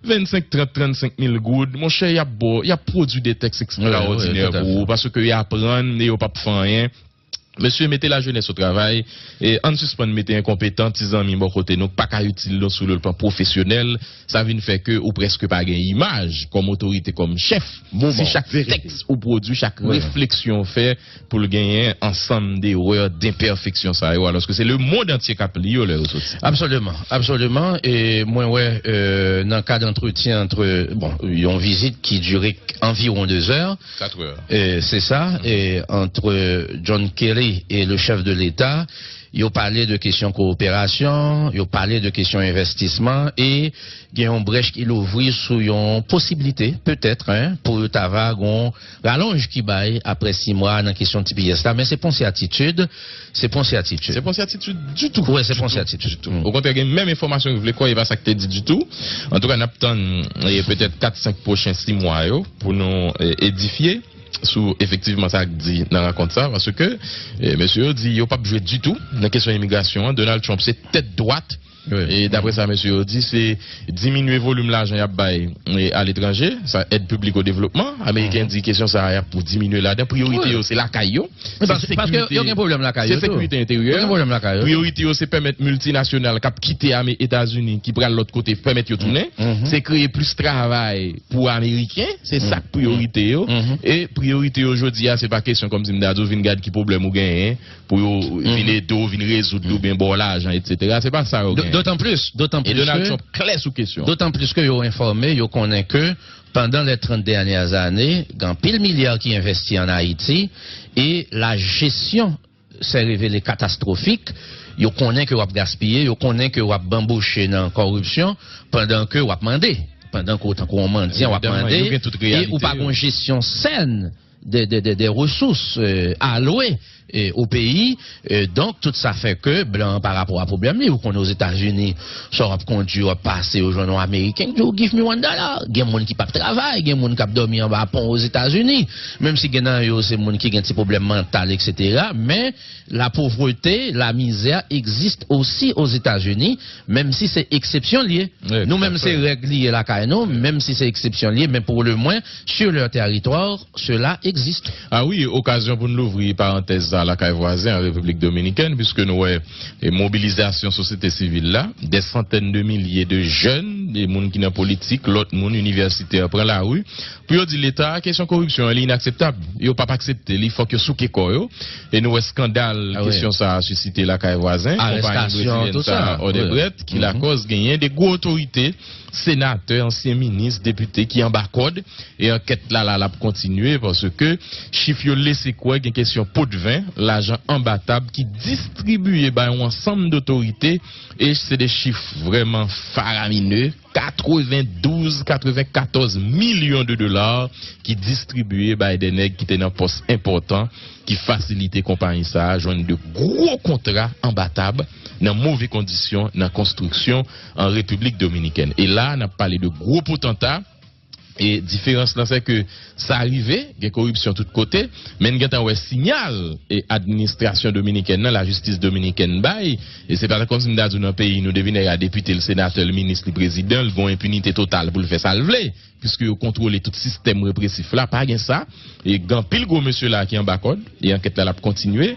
vennsenk, trant, trannsenk mil goud, monchè, y ap ba w, y ap pwodui de tèks ekstraòdinè pou ou, paske y aprann, e yo p ap fè anyen. Mesye, mete lajenès o travay, e ann sispann mete enkonpetan ti zanmi bò kote nou k pa ka itil nou sou le plan pwofesyonèl. Sa vin fè ke ou prèske pa gen imaj kòm otorite, kòm chèf. Si chak tèks ou pwodui, chak refleksyon ou fè, pou l genyen ansanm de erè, denpèfeksyon sa yo, alòske se lemonn antye k ap li yo lè yo soti. Absoliman, absoliman. E mwen wè, euh, nan kad antretyen antre, bon, yon vizit ki dire anviwon de zè. Kat è. E se sa, e antre John Kerry e le chèf de Leta, yo pale de kesyon kowoperasyon, yo pale de kesyon envèstisman, e gen yon brèch ki louvri sou yon posiblite, petèt, en, pou yo ta va gon ralonj ki bay apre sis mwa nan kesyon T P S la, men se pa yon sètitid, se pa yon sètitid. Se pa yon sètitid ditou. Wi, se pa yon sètitid. Ditou. Okontrè, gen menm enfòmasyon ki vle kwè, e pa sa k te di ditou. Antouka, n ap tann, e, petèt kat, senk pwochen sis mwa yo pou nou, e, edifye sou efektivman sa k di nan rankont sa, paske, e, mesye yo di yo p ap jwe ditou nan kesyon imigrasyon an. Donald Trump se tèt dwat. E daprè sa mesye yo di, se diminye volim lajan y ap bay, e, aletranje, sa èd piblik o devlopman. Ameriken di kesyon sa a, y ap diminye ladan. Priyorite yo, se lakay yo. Se sekirite, se sekirite enteryè. Priyorite yo, se pèmèt miltinasyonal k ap kite ame Etazini, ki pral lòt kote, pèmèt yo tounen. Se kreye plis travay pou Ameriken. Se sa k priyorite yo. E priyorite yo jodi a, se pa kesyon kòmsi m ta di w vin gad ki pwoblèm ou genyen pou yo vin ede w, vin rezoud li oubyen ba w lajan, etsetera. Se pa sa yo genyen. Dotan plis, dotan plis ke Donald Trump klè sou kesyon. Dotan plis ke yo enfòme, yo konnen ke pandan les trente dernières années, gen anpil milya ki envesti ann Ayiti e la jesyon s'est révélée catastrophique. Yo konnen ke w ap gaspiye, yo konnen ke w ap banboche nan kòripsyon pandan ke w ap mande. Pandan ke w tankou yon mandyan, w ap mande, e ou pa gon jesyon sèn de, de, de, de resous, euh, alwe, euh, o peyi. Euh, donk, tout sa fè ke blan an pa rapò a pwoblèm li. Ou konnen Ozetazini, sa w ap kondui, w ap pase, ou jwenn yon Ameriken ki di w, "Give me one dollar." Gen moun ki p ap travay, gen moun k ap dòmi anba pon Ozetazini. Menm si gen nan yo, se moun ki gen ti pwoblèm mantal, etsetera. Men, la pauvreté, la misère existe aussi aux États-Unis, menm si se eksepsyon l ye. Nou menm, se règ li ye lakay nou, menm si se eksepsyon l ye, men pour le moins, sur leur territoire, cela existe. A wi, okazyon pou n louvri parantèz sa lakay vwazen an Repiblik Dominikèn, piske nou wè, e, mobilizasyon sosyete sivil la, des centaines de milliers de jeunes, de moun ki nan politik, lòt moun, inivèsitè, pran lari, pou yo di Leta, kesyon koripsyon an, li inakseptab. Yo p ap aksepte li, fòk yo souke kò yo. E nou wè eskandal kesyon sa a sisite lakay vwazen, konpayi brezilyèn sa a, Odebrecht, ki lakòz genyen de gwo otorite, senatè, ansyen minis, depite ki anba kòd. E ankèt la, la, l ap kontinye, paske chif yo lese kwè gen kesyon podven, lajan anba tab ki distribiye bay yon ansanm dotorite, e se de chif vrèman faramine, katrevendouz, katrevenkatòz milyon de dola ki distribiye bay de nèg ki te nan pòs enpòtan, ki fasilite konpayi sa a jwenn de gwo kontra anba tab, nan move kondisyon, nan konstriksyon an Repiblik Dominikèn. E la, n ap pale de gwo potanta, E diferans lan, se ke sa rive, gen koripsyon tout kote, men n gentan wè siyal e administrasyon dominikèn nan, lajistis dominikèn bay, e se pa kòmsi m ta di w nan peyi nou, depi nèg la depite, l senatè, l minis, li prezidan, l gon enpinite total pou l fè sa l vle, piske yo kontwole tout sistèm represif la, pa gen sa. E gen anpil gwo mesye la ki anba kòd, e ankèt la, l ap kontinye.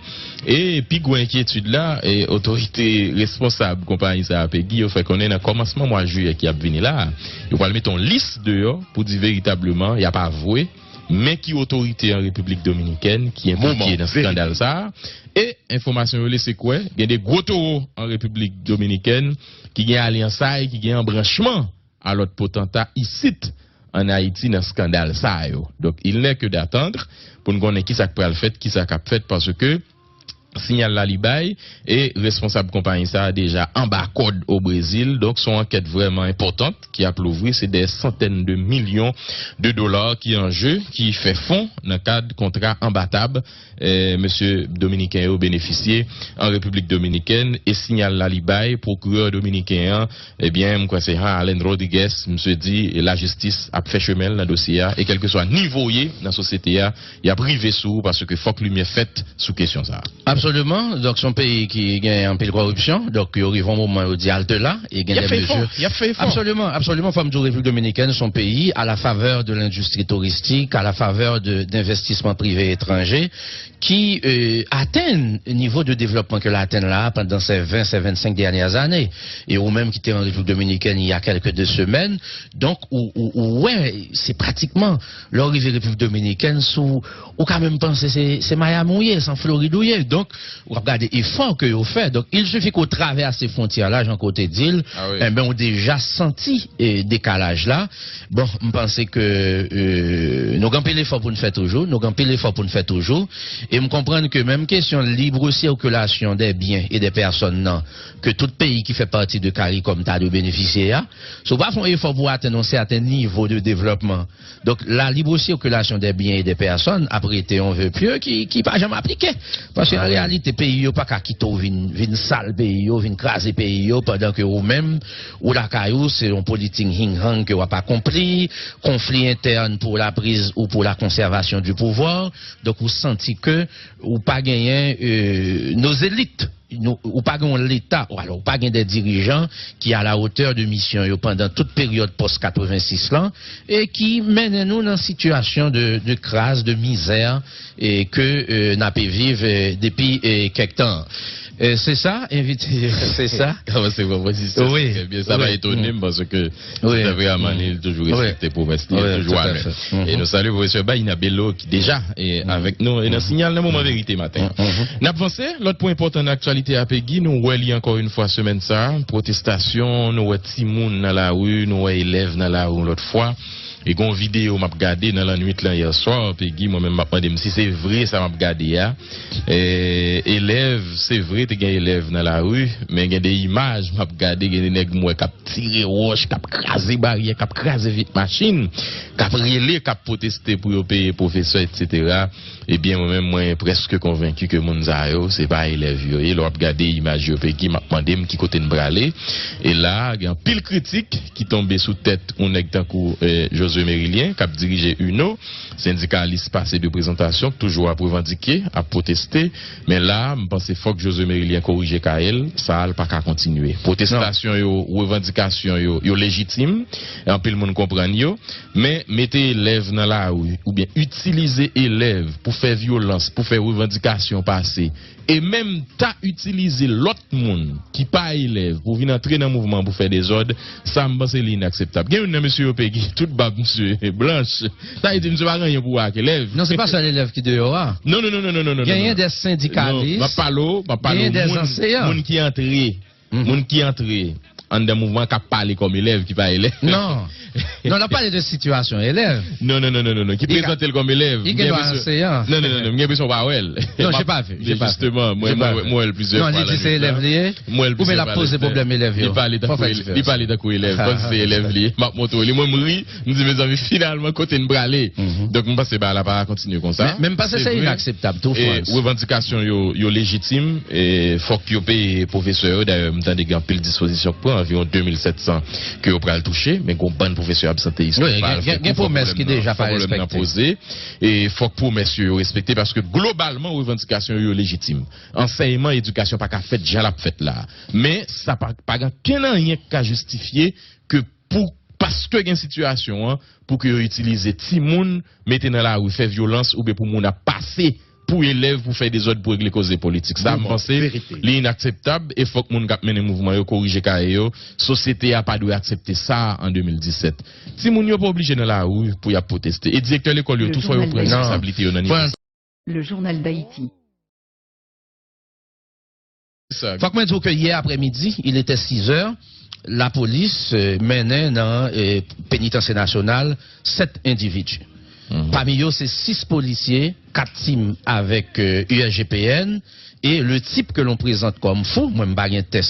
E pi gwo enkyetid la, e otorite responsab konpayi sa a, Pegi, yo fè konnen nan kòmansman mwa jiyè ki ap vini la, yo pral mete yon lis deyò pou di veritableman y ap avwe men ki otorite an Repiblik Dominikèn ki enplike nan skandal sa a. E enfòmasyon yo lese kwè, gen de gwo towo an Repiblik Dominikèn ki gen alyansay, ki gen anbranchman a lòt potanta isit ann Ayiti nan skandal sa yo. Donk, il n'est que d'attendre pou n konnen kisa k pral fèt, kisa k ap fèt, paske siyal la li bay, e responsab konpayi sa a deja anba kòd o Brezil. Donk, se yon ankèt vrèman enpòtan ki ap louvri. Se dè santèn de milyon de dola ki an je, ki fè fon nan kad kontra anbatab, eh, mesye dominiken yo benefisye an Repiblik Dominikèn. E siyal la li bay, pwokirè dominiken an, ebyen, m kwè se Jean Alain Rodriguez, misye di lajistis ap fè chemen l nan dosye a, e kèlkeswa nivo w ye nan sosyete a, y ap rive sou ou, paske fòk limyè fèt sou kesyon sa a. Absoliman. Donk, se yon peyi ki gen anpil kòripsyon. Donk, yo rive yon moman, yo di, "Halte la," e gen de mezi. Y ap fè efò, y ap fè efò. Absoliman, absoliman. Fò m di w, Repiblik Dominikèn, se yon peyi à la faveur de l'industrie touristique, à la faveur de, d'investissements privés étrangers, ki, euh, atenn nivo de devlòpman ke l atenn la pandan se ven, se vennsenk dènyè ane. E ou menm ki te an Repiblik Dominikèn il y a quelques deux semaines, donk, ou, ou, ou wè, se pratikman, lè w rive Repiblik Dominikèn, sou, ou ka menm panse se, se Miami ou ye, se an Florid ou ye. Donk, w ap gade efò ke yo fè. Donk, il suffit ke w travèse fwontyè la, jan ke w te di l, enben, ou deja santi, eh, dekalaj la. Bon, m panse ke, eh, nou gen anpil efò pou n fè toujou, nou gen anpil efò pou n fè toujou, e m konprann ke menm kesyon libre circulation des biens et des personnes nan, ke tout peyi ki fè pati de CARICOM ta dwe benefisye a, si w pa fè yon efò pou w atenn yon sèten nivo de devlòpman, donk, la libre circulation des biens et des personnes ap rete yon ve pyè ki, ki pa janm aplike. Paske an reyalite, peyi yo pa ka kite w vin, vin sal peyi yo, vin kraze peyi yo, pandan ke ou menm, ou lakay ou, se yon politik hing-hang ke w ap akonpli, konfli entèn pour la prise ou pour la conservation du pouvoir. Donk, ou santi ke ou pa genyen, euh, nos élites. Nou, ou pa gen yon Leta, ou alò, ou pa gen de dirijan ki à la hauteur de misyon yo pandan tout peryòd pòs katrevensis lan, e ki mennen nou nan sitiyasyon de, de kraz, de mizè, e ke, eh, n ape viv, eh, depi, eh, kèk tan. Eh, se sa, envite, se sa. Kòman se bon, bon, si se trè byen. Sa pa etone m, paske se tanperaman li, li toujou respekte pwomès li, li toujou alè. E nou salye pwofesè Baina Bello ki deja, eh, avèk nou, e nan Siyal nan moman verite maten an. N ap vanse, lòt pwen enpòtan nan aktyalite a, Pegi, nou wè li ankò yon fwa semèn sa a, pwotestasyon, nou wè timoun nan lari, nou wè elèv nan lari yon lòt fwa. E gon videyo m ap gade nan lannwit lan yè swa, Pegi, mwen menm m ap mande m si se vre sa m ap gade a. E, elèv, se vre te gen elèv nan lari, men gen de imaj m ap gade, gen de nèg m wè k ap tire wòch, k ap kraze baryè, k ap kraze vit machin, k ap rele, k ap pwoteste pou yo peye pwofesè, etsetera. Ebyen, mwen menm, mwen prèske konvenki ke moun sa yo, se pa elèv yo ye. Lè w ap gade imaj yo, Pegi, m ap mande m ki kote n prale. E la, gen anpil kritik ki tonbe sou tèt yon nèg tankou, eh, Josué Mérilien, k ap dirije UNO, sendikalis pase de prezantasyon, k toujou ap revandike, ap pwoteste. Men la, m panse fòk Josué Mérilien korije kay l, sa a l pa ka kontinye. Pwotestasyon yo, revandikasyon yo, yo lejitim, anpil moun konprann yo, men mete elèv nan lari, oubyen itilize elèv pou fè vyolans, pou fè revandikasyon pase, e menm ta itilize lòt moun ki pa elèv pou vin antre nan mouvman pou fè dezòd, sa m panse li inakseptab. Gen youn nan mesye yo, Pegi, tout bab misye blanch. Sa vle di misye pa gen anyen pou wè ak elèv. Non, se pa sèl elèv ki deyò a. Non, non, non, non, non, non. Genyen de sendikalis. Non, m ap pale w, m ap pale w moun, moun ki antre. Moun ki antre anndan mouvman k ap pale kòm elèv ki pa elèv. Non. Non, l ap pale de sitiyasyon elèv. Non, non, non, non, non, non. Ki prezante l kòm elèv. Li gen dwa anseyan. Non, non, non, non, m gen enpresyon w pa wè l. Non, j'ai pas vu, j'ai pas vu. Justement, mwen, mwen, mwen wè l plizyè fwa. Non, li di se elèv li ye. Mwen wè l plizyè fwa. Ou men l ap poze pwoblèm elèv yo. Li pale tankou elèv. Li pale tankou elèv. Kòmsi se elèv li ye. M ap montre w li. Mwen, m ri. M di, mezanmi, finalman, kote n prale? Donk, m panse bagay la pa ka kontinye konsa. Men, men m panse se inakseptab tou, Frantz. E revandikasyon yo, yo lejitim. E fòk yo peye pwofesè yo. Dayè, m tande gen anpil dispozisyon k pran, anviwon de mil sèt san ke yo pral touche. Men gon bann pwofesè responsab sante istwa. Wi, gen, gen, gen pwomès ki deja pa respekte. E fòk pwomès yo, yo respekte, paske globalman, revandikasyon yo, yo lejitim. Ansèyman, edikasyon pa ka fèt jan l ap fèt la. Men, sa pa, pa gen kenn anyen ki ka jistifye ke pou, paske gen sitiyasyon an, pou ke yo itilize timoun, mete nan lari, fè vyolans, oubyen pou moun ap pase pou elèv, pou fè dezòd, pou regle koze politik. Sa, m panse, li inakseptab, e fòk moun k ap mennen mouvman yo korije kaye yo. Sosyete a pa dwe aksepte sa an de mil disèt. Timoun yo pa oblije nan lari pou y ap pwoteste. E direktè lekòl yo tou, fò yo pran responsablite yo nan nivo sa. Le Journal d'Haïti. Fòk mwen di w ke yè aprèmidi, il était six heures, lapolis, euh, mennen nan, euh, penitansye nasyonal sèt endividi. Pami yo, se sis polisye, kat tim avèk, euh, U S G P N, e le type que l'on présente comme fou, mwen m pa gen tès,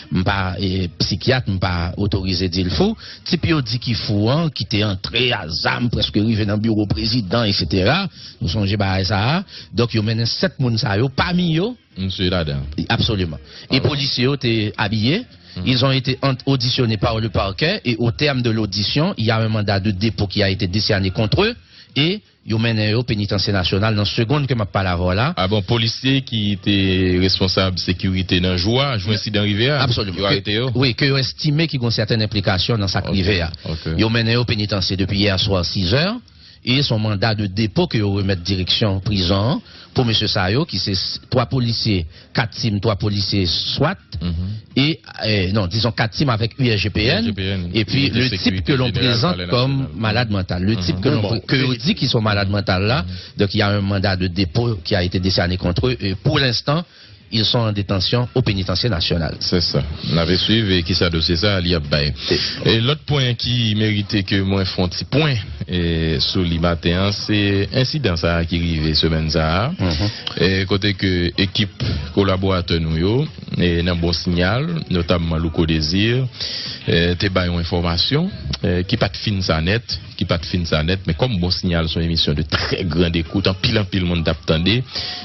m pa, euh, psikyat, m pa otorize di l fou, tip yo di ki fou an, ki te antre a zam, prèske rive nan biwo prezidan, et cetera. Nou sonje bagay sa a. Donk, yo mennen sèt moun sa yo, pami yo, Misye ladan. Absolument. E polisye yo te abiye. Ils ont été ant- auditionnés par le parquet et au terme de l'audition, il y a un mandat de dépôt qui a été décerné contre eux et yo mennen yo penitansye nasyonal nan segonn ke m ap pale avè w la. Ah bon, polisye ki te responsab sekirite nan jou a, jou ensidan rive a, yo arete yo? Wi, ke yo estime ki gen sèten enplikasyon nan sa k rive a. Yo mennen yo penitansye depi yè swa six heures. E se yon manda de depo ke yo remèt direksyon prizon an pou mesye sa yo, ki se s- twa polisye, kat tim, twa polisye swat, e, eh, non, disons kat tim avec U S G P N, et puis le type que l'on présente comme malade mental. Le type que l'on pré- que yo di ki se yon malad mantal la, donc il y a un mandat de dépôt qui a été décerné contre eux. Et pour l'instant, ils sont en détention au pénitencier national. Se sa. N ap swiv e kisa dosye sa a li ap bay. E lòt pwen ki merite ke mwen fè yon ti pwen, e, sou li maten an, se ensidan sa a ki rive semèn sa a. E, kote ke ekip kolaboratè nou yo, e, nan Bon Sinyal, notamman Louko Désir, e, te bay yon enfòmasyon, e, ki pa t fin sa nèt, ki pa t fin sa nèt, men kòm Bon Sinyal se yon emisyon de très grande écoute, anpil, anpil moun t ap tande,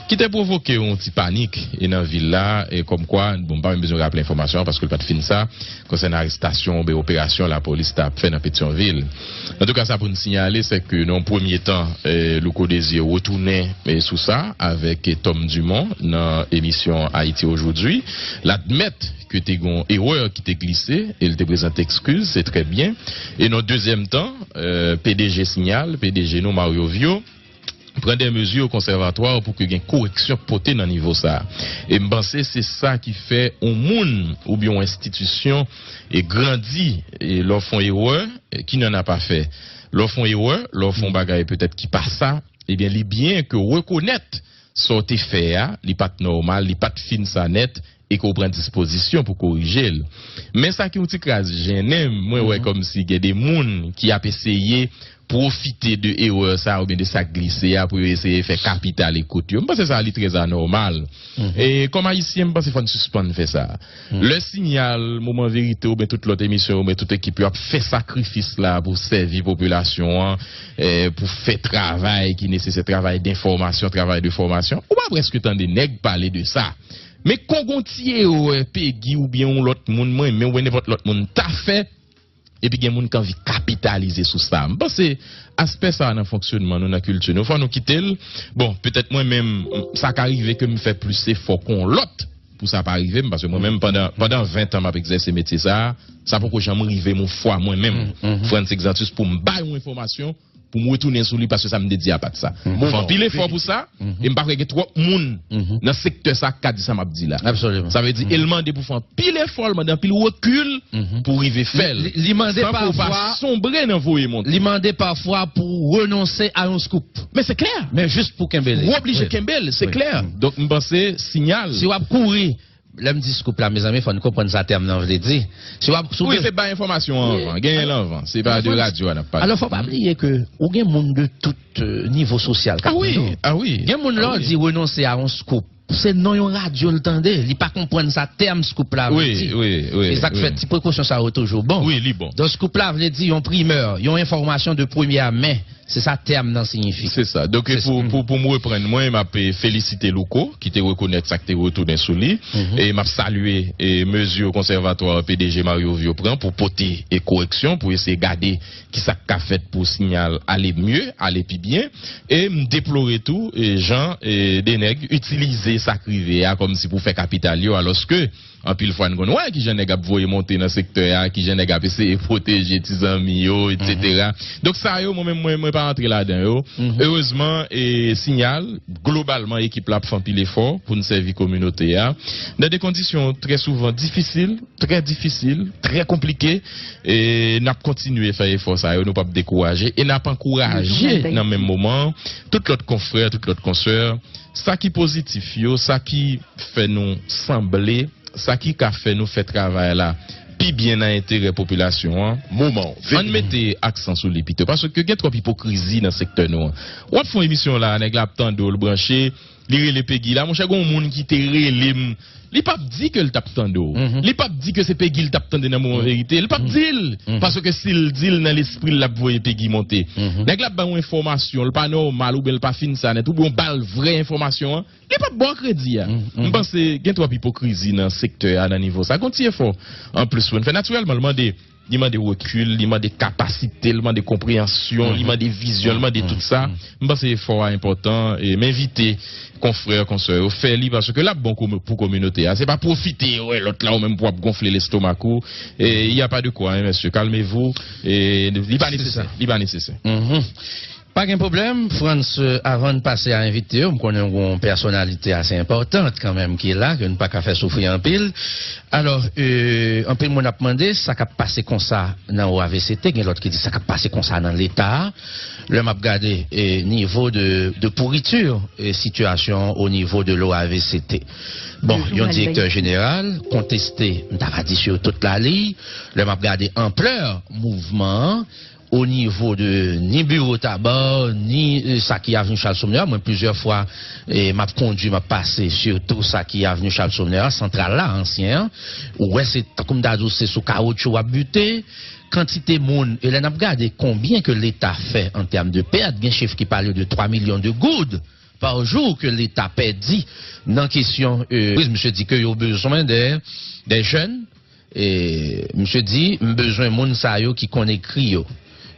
ki te pwovoke yon ti panik, e, nan vil la, e, kòmkwa, bon, m pa menm bezwen raple enfòmasyon an, paske l pa t fin sa, konsènan arestasyon oubyen operasyon lapolis t ap fè nan Petyonvil. Antouka, sa pou n siyale, se ke nan yon premye tan, e, Louko Désir retounen, e, sou sa, avèk, e, Tom Dumont nan emisyon Haïti Aujourd'hui. L admèt ke te gen yon erè ki te glise, e l te prezante ekskiz, se trè byen. E nan dezyèm tan, euh, P D G Sinyal, P D G nou, Mario Vio, pran de mezi konsèvatwa pou ke gen koreksyon k pote nan nivo sa a. E m panse se sa ki fè yon moun oubyen yon enstitisyon e grandi, e lè w fè yon erè, e qui n'en a pas fait. Lè w fè yon erè, lè w fè yon bagay petèt ki pa sa, ebyen, li byen ke w rekonèt sa w te fè a, li pa t nòmal, li pa t fin sa nèt, e ke w pran dispozisyon pou korije l. Men sa ki yon ti kras jennen m, mwen wè kòmsi gen de moun ki ap eseye pwofite de erè sa a oubyen de sa k glise a pou yo eseye fè kapital ekout yo. M panse sa a li trè anòmal. E kòm Ayisyen, m panse fò n sispann fè sa. Lè Sinyal, Moman Verite oubyen tout lòt emisyon yo, oubyen tout ekip yo ap fè sakrifis la pou sèvi popilasyon an, eh, pou fè travay ki nesesè, travay denfòmasyon, travay de fòmasyon, ou pa prèske tande nèg pale de sa. Men kon gon ti erè Pegi oubyen yon lòt moun, mwen, men oubyen nenpòt lòt moun ta fè, epi gen moun ki anvi kapitalize sou sa. M panse aspè sa a nan fonksyonman nou, nan kilti nou, fò nou kite l. Bon, petèt mwen menm, sa ka rive ke m fè plis efò ke yon lòt pou sa pa rive m, paske mwen menm, pandan, pandan ven tan m ap egzèse metye sa a, sa poko janm rive m yon fwa mwen menm, Frantz Exantus, pou m bay yon enfòmasyon, pou m retounen sou li, paske sa m te di a pa t sa. M fè anpil efò pou sa, e m pa kwè gen twòp moun nan sektè sa a k ka di sa m ap di la. Sa vle di, e l mande pou fè anpil efò, l mande anpil rekil pou rive fè l. Li, li mande pafwa, san ke w pa sonbre nan voye monte. Li mande pafwa pou w renonse a yon scoop. Men se klè. Men jis pou kenbe li. Ou oblije kenbe l, se klè. Donk, m panse, Sinyal. Si w ap kouri, lè m di scoop la, mezanmi, fò n konprann sa tèm nan vle di. Si w ap, si w... Wi, se bay enfòmasyon anvan, genyen l anvan. Se pa de radyo a n ap pale. Alò, fò pa bliye ke ou gen moun de tout, euh, nivo sosyal k ap tande w. Ah wi, ah wi. Gen moun, lè w di renonse a yon scoop, se nan yon radyo l tande, li pa konprann sa tèm scoop la vle di. Wi, wi, wi. Se sa k fè ti prekosyon sa yo toujou bon. Wi, li bon. Donk, scoop la vle di yon primè, yon enfòmasyon de premyè men. Se sa tèm nan siyifi. Se sa. Donk, pou, pou, pou m reprann mwen, m ap, eh, felisite Louko, ki te rekonèt sa k te retounen sou li. E m ap salye, eh, mezi konsèvatwa P D G Mario Vio pran pou pote, eh, koreksyon, pou eseye gade ki sa k ka fèt pou Sinyal ale mye, ale pi byen. E m deplore tou, eh, jan, eh, de nèg itilize sa k rive a kòmsi pou fè kapital yo, alòske anpil fwa n konn wè kijan nèg ap voye monte nan sektè a, kijan nèg ap eseye pwoteje ti zanmi yo, etsetera. Donk sa yo, mwen menm, mwen, mwen pa rantre ladan yo. Erezman, e, Sinyal, globalman, ekip la ap fè anpil efò pou n sèvi kominote a. Nan de kondisyon trè souvan difisil, trè difisil, trè konplike, e n ap kontinye fè efò sa yo, nou p ap dekouraje, e n ap ankouraje nan menm moman an tout lòt konfrè, tout lòt konsè, sa ki pozitif yo, sa ki fè nou sanble, sa ki ka fè nou fè travay la pi byen nan enterè popilasyon an. Moman an vini. Ann mete aksan sou li pito, paske gen twòp ipokrizi nan sektè nou an. W ap fè yon emisyon la, nèg la ap tande w, l branche, li rele Pegi la. Monchè, gen yon moun ki te rele m, li p ap di ke l t ap tande w. Li p ap di ke se Pegi l t ap tande nan moman verite. Li p ap di l. Paske si l di l, nan lespri l, l ap voye Pegi monte. Nèg la ap ba w enfòmasyon, l pa nòmal, oubyen l pa fin sa nèt, oubyen w ba l vrè enfòmasyon an. Li p ap ba w kredi a. M panse gen twòp ipokrizi nan sektè a, nan nivo sa. Gon ti efò anplis pou n fè. Natirèlman, l mande, li mande rekil, li mande kapasite, li mande konpreyansyon, li mande vizyon, li mande tout sa. M panse efò a enpòtan, e m envite konfrè, konsè yo, fè li, paske l ap bon kou-, pou kominote a. Se pa pwofite wè lòt la, ou menm pou w ap gonfle lestomak ou. E, il y a pas de quoi, hein, messieurs, calmez-vous. E, li pa nesesè. Li pa nesesè. Pa gen pwoblèm, Frantz, euh, avan n pase a envite yo, m konnen w gon pèsonalite ase enpòtant kanmenm ki la, ke n pa ka fè soufri anpil. Alò, euh, anpil moun ap mande sa k ap pase konsa nan O A V C T, gen lòt ki di sa k ap pase konsa nan Leta a. Lè m ap gade, eh, nivo de, de pourriture, eh, sitiyasyon o nivo de l'O A V C T. Bon, yon direktè jeneral konteste, m ta va di sur toute la ligne, lè m ap gade anplè mouvman an, o nivo de ni biwo Taba, ni, eh, sa ki avni Charles Sumner. Mwen, plizyè fwa, eh, m ap kondui, m ap pase, sitou sa ki avni Charles Sumner, santral la, ansyen an. Ou wè, se tankou m ta di w, se sou kawotchou w ap bite. Kantite moun, e lè n ap gade konbyen ke Leta fè an tèm de pèt, gen chif ki pale de twa milyon de goud pa jou ke Leta pèdi nan kesyon, eh, misye di ke yo bezwen de, de jèn, E misye di, "M bezwen moun sa yo ki konn ekri yo.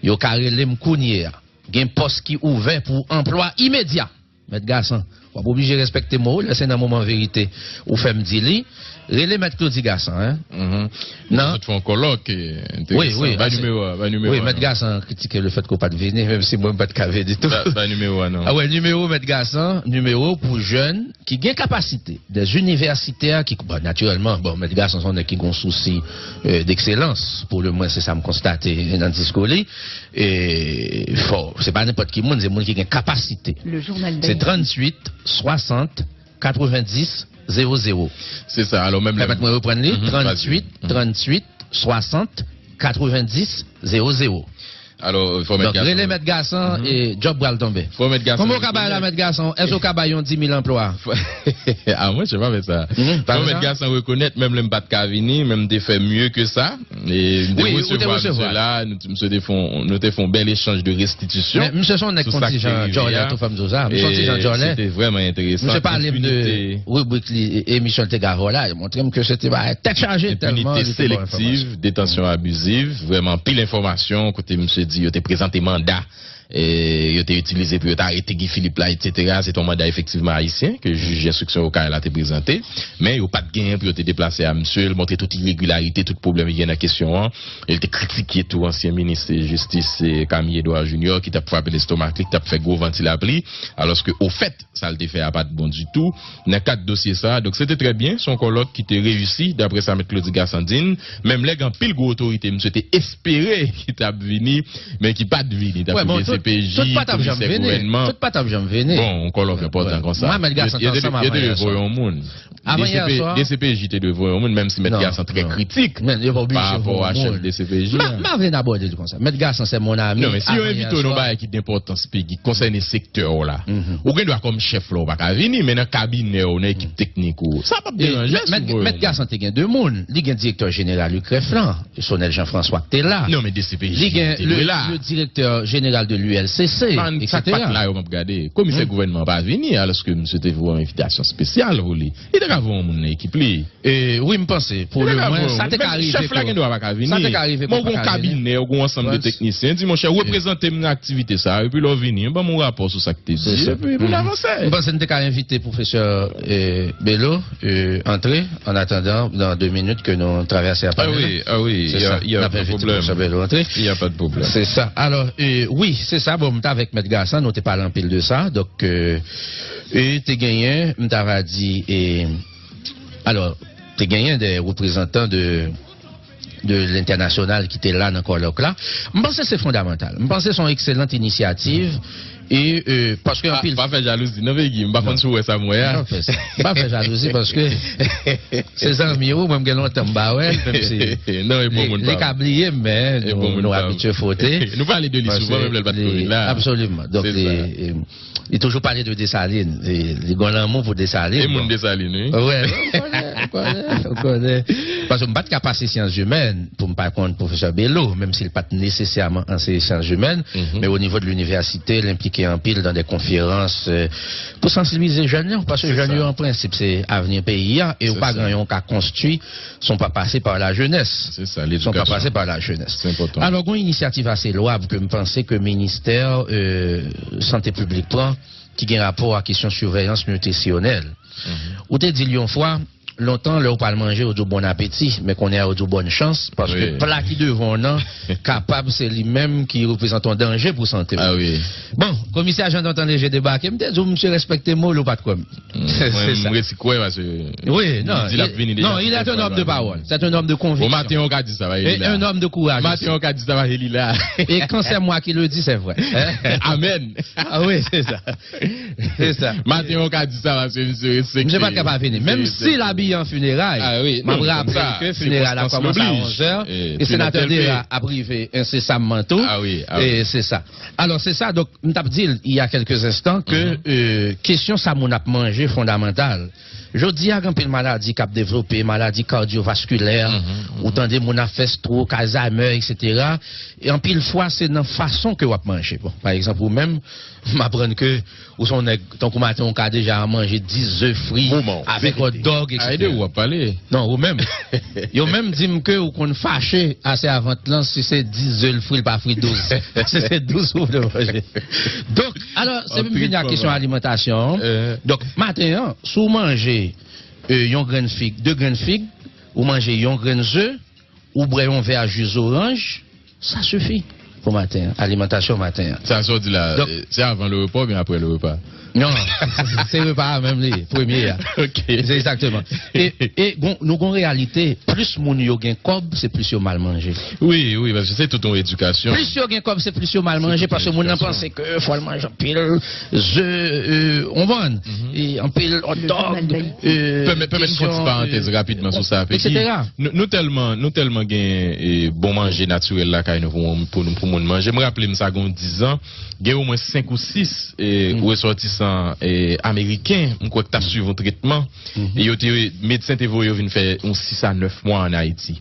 Yo ka rele m kounye a. Gen pòs ki ouvè pou anplwa imedya." Mèt Gasan, w ap oblije respekte mo w, lè se nan moman verite ou fè m di li. Rele Mèt Claudy Gasan, en. Nan. Fè yon kòlòk, eh, enteresan. Wi, wi, ba nimewo a, ba nimewo a. Wi, Mèt Gasan kritike le fèt ke w pa t vini, menm si mwen m pa t ka vini tou. Ba, ba nimewo a, non. A wè, nimewo Mèt Gasan, nimewo pou jèn ki gen kapasite, des universitaires ki, bon, natirèlman, bon, Mèt Gasan se yon nèg ki gen yon sousi, euh, d'excellence, pou le moins, se sa m konstate nan diskou li. E fò, se pa nenpòt ki moun, se moun ki gen kapasite. Se tranntuit swasant katrevenndis zewo zewo. Se sa, alò menm lè. Pèmèt mwen reprann li, tranntuit, tranntuit swasant katrevenndis zewo zewo. Alò, fò Mèt Gasan. Donk, rele Mèt Gasan e djòb pral tonbe. Fò Mèt Gasan. Kòman w ka bay la, Mèt Gasan? Èske w ka bay yon dis mil anplwa? A, mwen, se pa fè sa. Fò Mèt Gasan rekonèt, menm lè m pa t ka vini, men m te fè mye ke sa. E m te resevwa misye la, nou, misye te fè yon, nou te fè yon bèl echanj de restitisyon. Men misye se yon nèg konn ti jan djòlè, tou fò m di w sa. Misye se yon ti jan djòlè. Se te vrèman enteresan. Misye pale m de, ribrik li, e, emisyon l te gen avè w la, li montre m ke se te bagay tèt chaje tèlman li te ba w enfòmasyon. Enpinite selektiv, detansyon abiziv, vrèman anpil enfòmasyon, kote misye di yo te prezante manda, e, yo te itilize pou yo te arete Guy Philippe la, etsetera. Se te yon manda efektivman ayisyen ke jij enstriksyon Okay la te prezante, men yo pa t genyen pou yo te deplase a misye, l montre tout iregilarite, tout pwoblèm ki gen nan kesyon an. E l te kritike tou ansyen minis jistis, e, Camille Edouard Junior, ki t ap frape lestomak li, ki t ap fè gwo vantilapli, alòske ofèt, sa l te fè a pa t bon ditou. Nan kad dosye sa a, donk se te trè byen, se yon kòlòk ki te reyisi, daprè sa Mèt Claudy Gassant di n, menm lè gen anpil gwo otorite misye te espere ki t ap vini, men ki pa t vini, tankou D C P J, komisè gouvènman. Tout pa t ap janm vini. Bon, yon kòlòk enpòtan konsa. Mwen, Mèt Gassant te ansanm avanyè swa. Yo te dwe voye yon moun. D C P J te dwe voye yon moun, menm si Mèt Gassant trè kritik pa rapò a chèf D C P J a. M pa vle n abòde l konsa. Mèt Gassant, se mon ami. Non, men si yo envite w nan yon bagay ki d enpòtans, Pegi, ki konsène sektè w la, ou gen dwa kòm chèf la, ou pa ka vini, men nan kabinè w, nan ekip teknik ou, sa p ap deranje si w voye yon moun. Mèt Gassant te gen de moun. Li gen direktè jeneral UCREF lan, Sonel Jean François, ki te la. Non, men D C P J te dwe la. Li gen le, le directeur général de U L C C, et cetera. Sa k pa t la yo m ap gade. Komisè gouvènman an pa vini, alòske misye te voye yon envitasyon espesyal pou li. Li te ka voye yon moun nan ekip li. E, wi, m panse, pou le mwen, sa te ka rive. Chèf la gen dwa pa ka vini. Sa te ka rive. Bon, ou gen yon kabinè, ou gen yon ansanm de teknisyen, di, monchè, reprezante m nan aktivite sa, epi lè w vini, ban m yon rapò sou sa k te di, epi pou n avanse. M panse n te ka envite pwofesè, e, Bello, e, antre, an atandan, dans deux minutes, ke nou travèse a Pamela. Ah oui, ah oui, il y a, il y a pas de problème. Se sa. N ap envite pwofesè Bello antre. Il y a pas de problème. Se sa. Alò, e, wi, se sa. Bon, m t avèk Mèt Gasan, nou te pale anpil de sa. Donk, e, e te genyen, m ta va di, e, alò, te genyen de reprezantan de, de lentènasyonal ki te la nan kòlòk la. M panse se fondamantal. M panse se yon ekselant inisyativ. E, e, paske anpil. Pa fè jalouzi, non, Peggy. M pa konn si w wè sa m wè a. Non, pa fè jalouzi, paske se zanmi w, mwen, m gen lontan m pa wè l, menm si li ka bliye m, men nou abitye fwote. Nou pale de li souvan, menm lè l pa t konn vin la. Absoliman. Donk, li, e, li toujou pale de Desalin. Li, li gen lanmou pou Desalin. E moun Desalin, wi. Wè, ou konnen, ou konnen, ou konnen. Paske m pa t ka pase syans imèn pou m pa konn pwofesè Bello, menm si l pa t nesesèman anseye syans imèn, men o nivo de linivèsite, l enplike anpil dan de konferans, e, pou sansibilize jèn yo, paske jèn yo, an prensip, se avni peyi a, e ou pa gen anyen ou ka konstwi si w pa pase pa lajenès. Se sa, ledikasyon. Si w pa pase pa lajenès. Se enpòtan. Alò, gen yon inisyativ ase lwab ke m panse ke ministè, e, sante piblik pran, ki gen rapò a kesyon siveyans nitrisyonèl. Ou te di l yon fwa, lontan, lè w pral manje, yo di w bon apeti, men kounye a, yo di w bòn chans, paske pla ki devan w nan kapab se li menm ki reprezante yon danje pou sante w. Ah wi. Bon, komisè Jean Dantan Léger debake, m te di w, misye respekte mo l, ou pa t kwè m. Mwen, m resi kwè, paske li di l ap vini deja. Non, il est un homme de parole. C'est un homme de conviction. Bon, maten, ou ka di sa, va, e li la. Un homme de courage aussi. Maten, ou ka di sa, va, e li la. Et quand c'est moi qui le dis, c'est vrai. Amen. Ah oui, c'est ça. Se sa. Maten, ou ka di sa, paske misye respekte. Misye pa t ka pa vini. Menm si l abiye an fineray, m ap raple ke fineray la kòmanse a onz è, e senatè Dera ap rive ensesamman tou. Ah wi, ah wi. E se sa. Alò, se sa, donk, m t ap di l, il y a quelques instants, ke, e, kesyon sa moun ap manje fondamantal. Jodi a, gen anpil maladi k ap devlope, maladi kadyovaskilè, ou tande moun ap fè stroke, Alzheimer, et cetera. E anpil fwa, se nan fason ke w ap manje. Bon, pa egzanp, ou menm, m aprann ke ou se yon nèg, tankou maten, ou ka deja manje dis ze fri avèk hot dog, et cetera. Ah, e de ou w ap pale? Non, ou menm. Yo menm di m ke ou konn fache ase a vant lan si se dis ze l fri, l pa fri douz. Si se douz ou vle manje. Donk, alò, se pou m vini a kesyon alimantasyon an. Donk, maten an, si w manje, e, yon grenn fig, de grenn fig, ou manje yon grenn ze, ou bwè yon vè ji zoranj, sa sifi pou maten an, alimantasyon maten an. Sa, sa w di la, e, se avan le repa oubyen apre le repa? Non, se repa a menm li, premye a. Ok. Se egzakteman. E, e gon, nou gon reyalite, plis moun yo gen kòb, se plis yo mal manje. Wi, wi, paske se tout yon edikasyon. Plis yo gen kòb, se plis yo mal manje, paske moun nan panse ke fò l manje anpil ze, e, ou konprann? E anpil hot dog, e, pèmèt, pèmèt m fè yon ti parantèz rapidman sou sa, Peggy. Nou, nou tèlman, nou tèlman gen, e, bon manje natirèl lakay nou pou, pou, pou moun manje. M raple m sa gen yon diz an, gen omwen senk ou sis, e, resòtisan, e, ameriken, m kwè k t ap swiv yon tretman, e yo te, medsen te voye yo vin fè yon sis a nèf mwa ann Ayiti,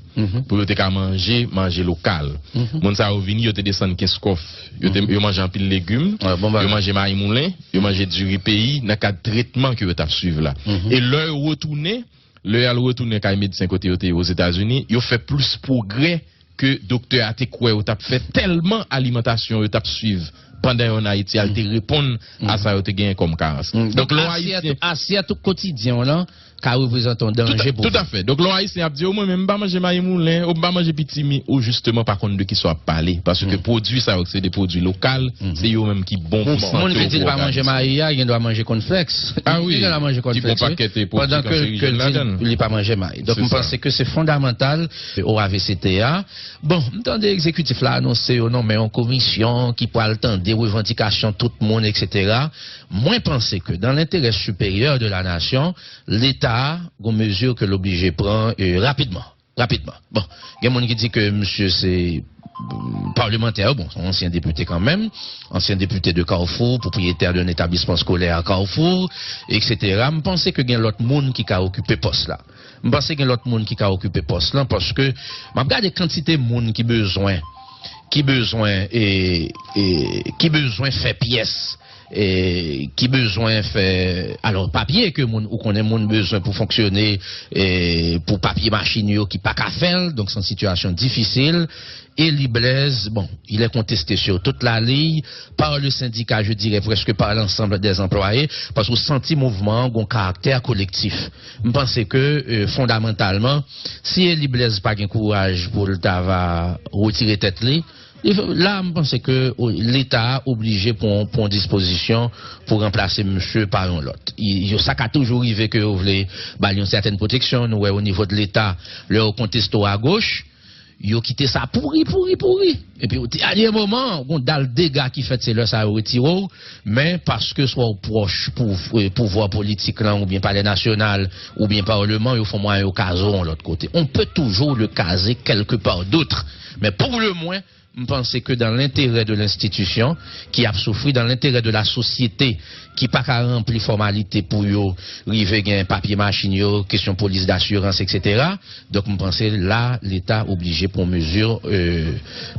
pou yo te ka manje, manje lokal. Moun sa yo vini, yo te desann Kenskòf. Yo te, yo manje anpil legim, yo manje mayi moulen, yo manje diri peyi, nan kad tretman ke yo t ap swiv la. E lè yo retounen, lè y al retounen kay medsen kote yo te ye Ozetazini, yo fè plis pwogrè ke doktè a te kwè yo t ap fè, tèlman alimantasyon yo t ap swiv pandan yo ann Ayiti a te reponn a sa yo te genyen kòm karans. Donk, lè w Ayisyen, asyèt ou kotidyen w lan ka reprezante yon danje pou ou. Toutafè. Donk, lè w Ayisyen ap di, o, mwen menm, m pa manje mayi moulen, o, m pa manje pitimi, ou jisteman pa konn de kisa w ap pale. Paske pwodui sa yo, se de pwodui lokal, se yo menm ki bon pou sante w, pou òganis ou. Moun ki di l pa manje mayi a, gen dwa manje kònflèks. Ah wi. Li gen dwa manje kònflèks, wi, pandan ke, ke l di l pa manje mayi. Donk, m panse ke se fondamantal, e, O A V C T a. Bon, m tande egzekitif la anonse yo nonmen yon komisyon ki pral tande revandikasyon tout moun, et cetera. Mwen panse ke dans l'intérêt supérieur de la nation, Leta a gon mezi ke l oblije pran, e, rapidman. Rapidman. Bon, gen moun ki di ke misye se, mm, palemantè, bon, se yon ansyen depite kanmenm, ansyen depite de Carrefour, pwopriyetè de yon etablisman skolè a Carrefour, et cetera. M panse ke gen lòt moun ki ka okipe pòs la. M panse gen lòt moun ki ka okipe pòs lan, paske m ap gade kantite moun ki bezwen ki bezwen e, e, ki bezwen fè pyès, e, ki bezwen fè, alò, papye ke moun, ou konnen moun bezwen pou fonksyone, e, pou papye machin yo ki pa ka fè l, donk se yon sitiyasyon difisil. Eli Blaise, bon, il est contesté sur toute la ligne par le syndicat, je dirais presque par l'ensemble des employés, paske w santi mouvman an gon karaktè kolektif. M panse ke, e, fondamantalman, si Eli Blaise pa gen kouraj pou l ta va retire tèt li, li fè, la, m panse ke, o, Leta a oblije pran, pran dispozisyon pou ranplase misye pa yon lòt. I, yo, sa ka toujou rive ke yo vle ba l yon sètèn pwoteksyon. Nou wè o nivo de Leta, lè yo konteste w agoch, yo kite sa pouri, pouri, pouri. Epi, o dènye moman, gon dal dega ki fèt, se lè sa yo retire w. Men paske swa w pwòch pou, e, pouvwa politik lan, oubyen Palè Nasyonal, oubyen Palman, yo fè mwayen yo kaze w yon lòt kote. On peut toujours le caser quelque part d'autre. Men pou le mwen, m panse ke dans l'intérêt de l'institution ki ap soufri, dans l'intérêt de la société ki pa ka ranpli fòmalite pou yo rive gen papye machin yo, kesyon polis dasirans, etsetera. Donk, m panse la, Leta oblije pran mezi, e,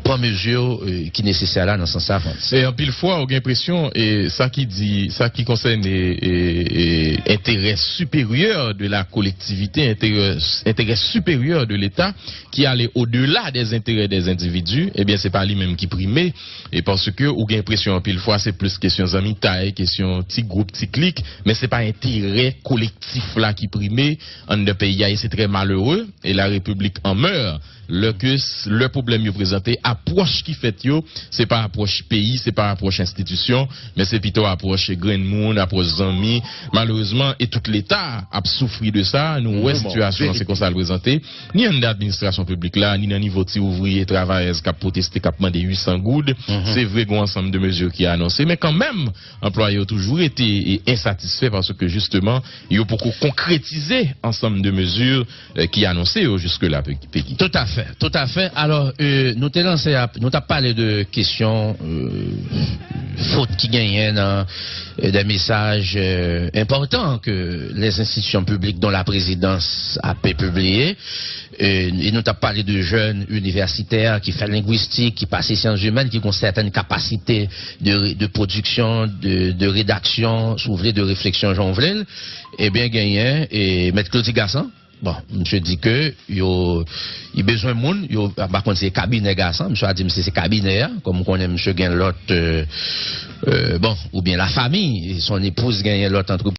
pran mezi, e, ki nesesè la nan sans sa, Frantz. E anpil fwa, ou gen enpresyon, e sa ki di, sa ki konsène, e, e, enterè siperyè de la kolektivite, enterè, enterè siperyè de Leta, ki ale odela des enterè des endividi, ebyen, se pa li menm ki prime, e paske ou gen enpresyon anpil fwa, se plis kesyon zanmitay, kesyon ti gwoup, ti klik, men se pa enterè kolektif la ki prime anndan peyi a, e se trè malere, e la repiblik an mè, lè ke s-, lè pwoblèm yo prezante, apwòch ki fèt yo, se pa apwòch peyi, se pa apwòch enstitisyon, men se pito apwòch grenn moun, apwòch zanmi. Malerezman, e tout Leta ap soufri de sa. Nou wè sitiyasyon an, se konsa l prezante. Ni anndan administrasyon piblik la, ni nan nivo ti ouvriye, travayèz k ap pwoteste, k ap mande uit san goud. Se vre, gen yon ansanm de mezi ki anonse, men kanmenm, anplwaye yo toujou rete, e, ensatisfè paske, jisteman, yo poko konkretize ansanm de mezi, e, ki anonse yo jiske la, Pe-, Peggy. Toutafè, toutafè. Alò, e, nou te lanse ap, nou t ap pale de kesyon, e, fot ki genyen nan, e, des messages, e, importants que les institutions publiques, dont la présidence, ap pibliye. E, e nou t ap pale de jèn inivèsitè ki fè lengwistik, ki pase syans imèn, ki gon sètèn kapasite de, de pwodiksyon, de, de redaksyon, si w vle, de refleksyon, jan w vle l. Ebyen, genyen, e, Mèt Claudy Gassant. Bon, misye di ke yo, li bezwen moun, yo, m pa konn si se kabinè Gassant, misye a di m si se kabinè a, kòm ou konnen misye gen lòt, e, e, bon, oubyen lafanmi, son epouz genyen lòt antrepriz.